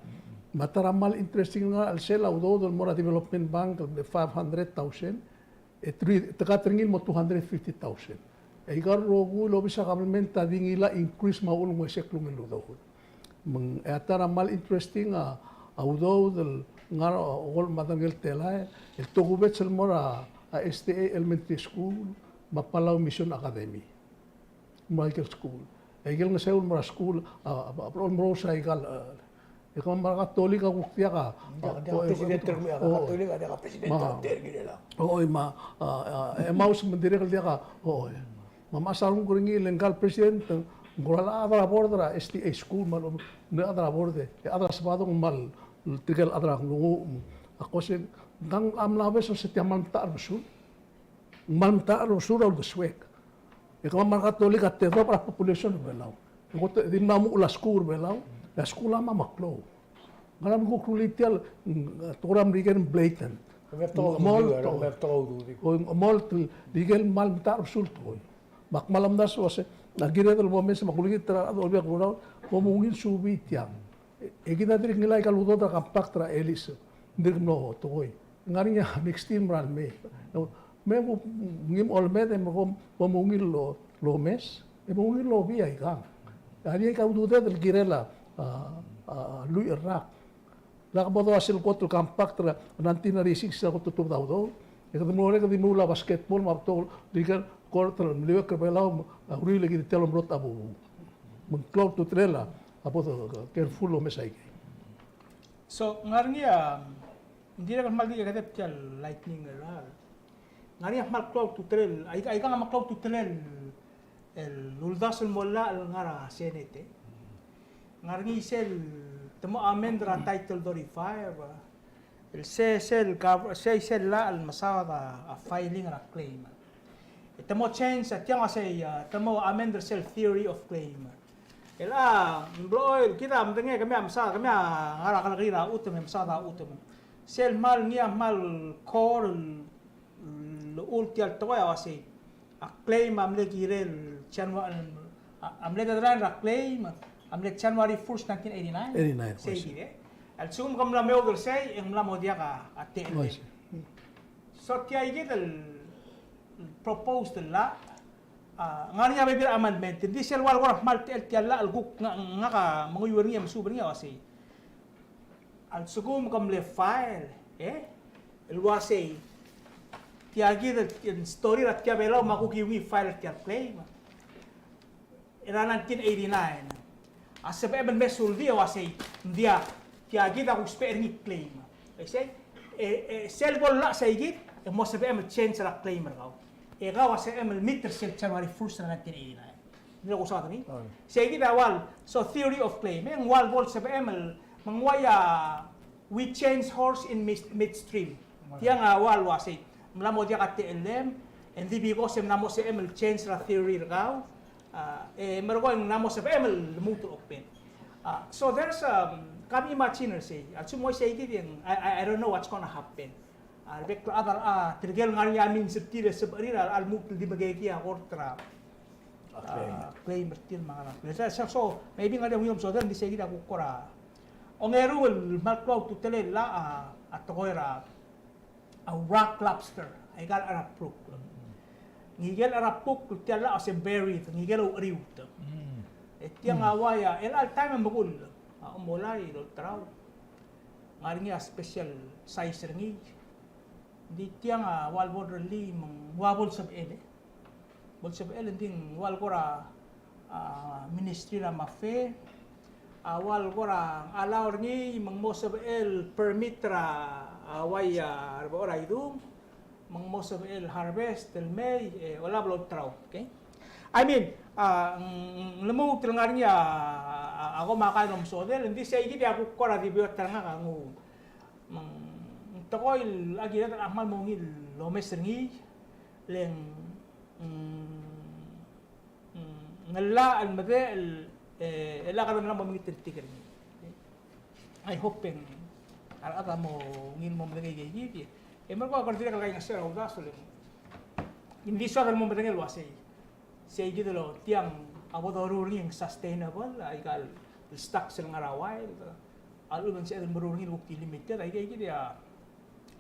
Me a ta er a kmal interesting el ngar er a chelsel a udoud el mo er a Development Bank el five hundred thousand, e te, te cut er ngii el mo two hundred fifty thousand. E aika el rokui el obis er a government a di ngilai a increase me a uchul ng uaisei el klungel el udoud. Me ng, e a ta er a kmal interesting a, a udoud el ngar er a, a, okol me a ta er ngii el telael, el tokubets el mo er a, a, S D A Elementary School, me a Palau Mission Academy. Me a ikel school. E ikel ngeseu el mo er a school, a, a, a, a, mo er a ikal, a, e kemam a re Katolik a kuk diak a, diak, a, diak o, president o, er a, o, Katolik a diak a president, ma, er a Tergirela. O, o, ma, a, a, e Maus me ng dirrek el diak a, o, o. Me a mechas a renguk er ngii le ngka el president, ng kora chad er a board er a S D A school, me a, ng chad er a board, e chad er a Sebadong me a, tirke el chad er a nglunguuch, a kmo se, ng mla obes el se tia kmal mtachar besul. Ng kmal mtachar er a besul er a uldesuek. E kemam a re Katolik a tedobech er a population er a Belau. E kot e di mla muchel a skuul er a Belau, e a skuul a mla klou. Ngera me kuk rullii tia el, mm, tekoi er a Merikel el blatant. Ng mla klou, ng mla klou. O, ng mla klou, ikel kmal mtachar er a besul el tekoi. Me ak kmal omdasu el uase, a kired el bo mes me a kulengit er a rechad el Olbiil er a Kelulau, bo mungil subii tiang. E, e kid a dirk ngilai aika el udoud er a compact er a Ellis, ng dirk mlo tekoi. Ng ngar er ngii a mixed team er a lemei. Me bo, ngii a olemed e me kom, bo mungil el, el omes, e bo mungil el obii aikang. A di aika ududed el kirel a, a, a, lluich el rak. Lak bo doua sel kot el compact er a nineteen ninety-six, sel kot el tobed a udoud. E kede mlo er ngii e kede meruul a basketball me a betok el ikel court el meliuekl er a Belau, a uriul e kid tia el omrot a bubu. Me ng klou a ultutelel a bo careful el omes aikei. So, ng ngar er ngii a, ng dirrek el kmal di kedeb tia el lightning er a, ng ngar er ngii a kmal klou a ultutelel, aika, aika a kmal klou a ultutelel el uldasu el mo llach el ngar er a Senate. Ng ngar er ngii sel te mo amend er a Title thirty-five, el se, sel gov-, se, sel llach el mesaod a, a filing er a claim. E te mo change, a tiang a sei, a, te mo amend er sel theory of claim. El a, ng blechoel, kid a medengei, kemiu a mesa, kemiu a ngar er a kerrekeriil er a chutem, e mesa a chutem. Sel kmal ngii a kmal core el, el uchul tia el tekoi a uasei. A claim a mle kirel January, a, a mle deadline er a claim a mle January first, nineteen eighty-nine. Eighty-nine, sei kid, e. A lsekum ke mla meoud er sei, e ng mla mo diak a, a techellem. So tia kid el proposed el llach, a, ngar er ngii a bebil er a amendment. Ng di sel ua le kora kmal techell tia el llach el kuk ngak, ngak a menguiu er ngii, e mesuub er ngii a uasei. A lsekum ke mle file, e? El uasei. Tia kid el, el story er a tia Belau me a kuk iungii file er tia el claim. Er a nineteen eighty-nine. A sebechem el me suldi a uasei, ng diak, tia kid a kusbech er ngii claim. E sei, e, e, sel bo el llach sei kid, e mo sebechem el change er a claim er kau. E kau a sebechem el meet er sel January first er a nineteen eighty-nine. Ng diak kusaod er ngii. Sei kid a ua el, so theory of claim, e ng ua le bo el sebechem el, me ng uai a, we change horse in mid-, midstream. Tiang a ua el uasei. Ng mla mo diak a techellem, e ng di because e ng mla mo sebechem el change er a theory er kau, a, e merekong e ng mla mo sebechem el lmuut el open. A, so there's, um, kam imagine er sei, a lsekum ng uaisei kid e ng, I, I, I don't know what's gonna happen. A, rebek el chad a, a, tirke el ngar er ngii a means er tir e sebechir a, a lmuut el di mekekii a kort er a, a, claim er tir me a ngerang. So, so, maybe ngar er ngii a ungil el omesodel, ng di sei kid a kuk kora ongeru el kmal klou a ultutelel el llach a, a tekoi er a, a rock lobster, aika el cherab bruk. Ngikel cherab bruk, tia el llach a se buried, ngikel oucheriut. E tiang a uai a, el all time a mekull. A omolai el olterau. Ngar er ngii a special size er ngii. Ng di tiang a ua le bo el rellii me ng ua bo el sebechel, e. Bo el sebechel, e ng di ng ua le kora, a, Ministry er a MAFE, a ua le kora allow er ngii me ng mo sebechel permit er a, a, uai a, er a bo er a idung, me ng mo sebechel harvest el mei, e, olab el olterau, okay? I mean, a, ng, ng lmuut el ngar er ngii a, a, a komakai el omesodel, ng di sei kid a kuk kora di beot er ngak a nguu. Me ng tekoi el a kired el kmal mo ungil el omes er ngii, le ng, mm, mm, ng llach el medechel, e, e lak a mla mo mengit el tik er ngii. I hope e ng, a rechad a mo ungil mo medengei aike kid, e. E merekong e kede dirrek el kaingeseu er a uldasu, le ng, ng di soak el mo medengei el uasei. Sei kid el tiang a bo doruul er ngii e ng sustainable, aika el stocks el ngar er a wild. A lechub e ng sebeched el meruul er ngii el kuk di limited, aika kid a,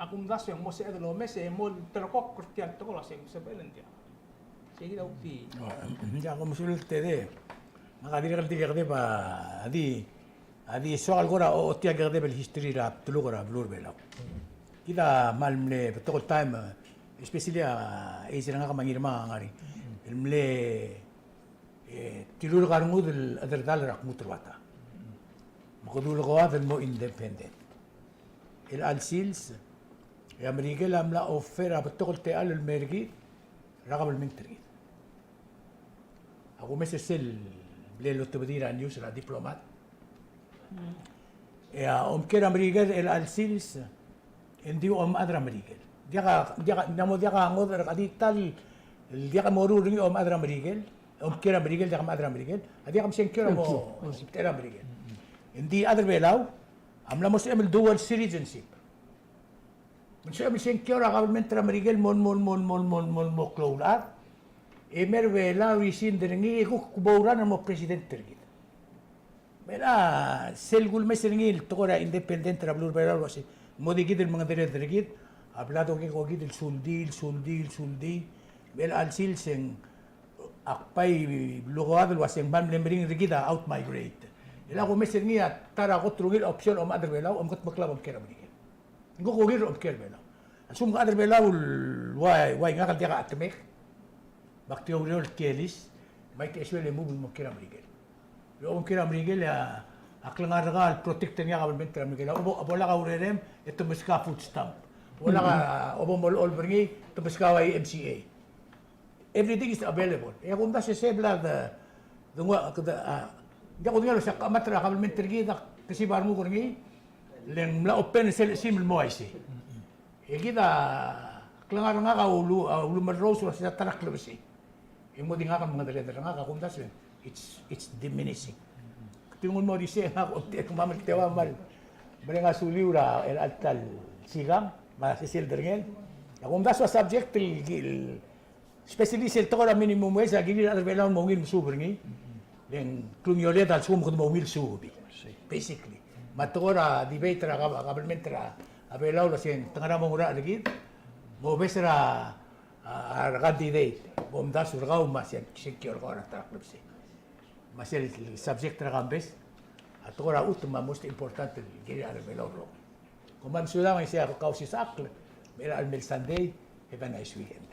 a kumdasu e ng mo sebeched el omes e mo terekokl er tia el tekoi el uasei ng sebechel e ng diak. Sei kid a kuk di. Ng diak, kom sulir el tede. Ngak a dirrek el di kekedeb a di A di soak el kora ochotii a kekedeb el history er a bdeluk er a beluu er a Belau. Kid a kmal mle betok el taem, especially a age er ngak me a Ngirmang a ngar er ngii, el mle, e, tilurk a rengud el chederedal er a kmut el ua ta. Me kede ulekoad el mo independent. El chelecha el sils, e a Merikel a mla offer a betok el techall el mei er kid er a kabelment er kid. A kumes er sel bla lotebedii er a news er a diplomat. E a omkiei er a Merikel er chelecha el sils, e ng di omechad er a Merikel. Diak a, diak a, ng mo diak a ngodech er a di ta el, diak a moruul er ngii a omechad er a Merikel, omkiei er a Merikel, diak a mechad er a Merikel, a diak a msengkio er a mo, msengkio er a Merikel. Ng di chad er a Belau a mla mo sebechem el dual citizenship. Me ng sebechem el sengkio er a kabelment er a Merikel el mo, mo, mo klou el chad. E mei er a Belau e rescind er ngii e kuk bo run el mo president er kid. Me a sel kulemes er ngii el tekoi er a independent er a beluu er a Belau el uasei, ng mo di kid el mengedereder er kid, a bla dokekokid el suldi, el suldi, el suldi. Me a chelecha el sils e ng ak bai blekoad el uasei ng kmal mle meringel er kid a outmigrate. E a kumes er ngii a ta er a kot el ungil option a omechad er a Belau, omkedmeklab omkiei er a Merikel. Ng kuk ungil er a omkiei er a Belau. A lsekum ke chad er a Belau el ua, ua ngak el diak a chetemek, me ak di oureor el kielis, me ak di sueleb e move el mo kiei er a Merikel. E omkiei er a Merikel e a klengar er kau el protect er ngii a kabelment er a Merikel. Obo, obo lak a urerem e te meskau a food stamp. Obo lak a, obo mo olengeseu er ngii e te meskau a E M C A. Everything is available. E a kumdasu e sei bla de, de ngua, de, a, ng diak kudengei el uasei a chemat er a kabelment er kid a kesib a renguk er ngii, le ng mla open er sel chelechim el mo uaisei. E kid a klengar er ngak a ulu, a ulumerrous el uasei a ta er a klebesei. E ng mo di ngak el mengedereder er ngak a kumdasu e it's, it's diminishing. Tirke el mo er isei e ngak a omtechei, kemam el teua me a mereng a suliu er a, er a chelecha el sikang me a sesei el derengel. Ak omdasu a subject el, el, especially sel tekoi er a minimum wage, a kirir a rechad er a Belau el mo ungil el mesuub er ngii. Le ng klungioled a lsekum kede mo ungil el suub, basically. Me a tekoi er a debate er a gov-, government er a Belau el uasei te ngar er a mo ngerachel er kid, mo obes er a, a, a candidate, bo mdasu er kau me a sengkio er kau er a ta er a klebesei. Me sel subject er a Kambes a tekoi er a chutem me a most important el kirir a rechad er a Belau el rokui. Kom kmal mesulang e isei a Kausisechakl, me er a chelecha el mei el Sunday, have a nice weekend.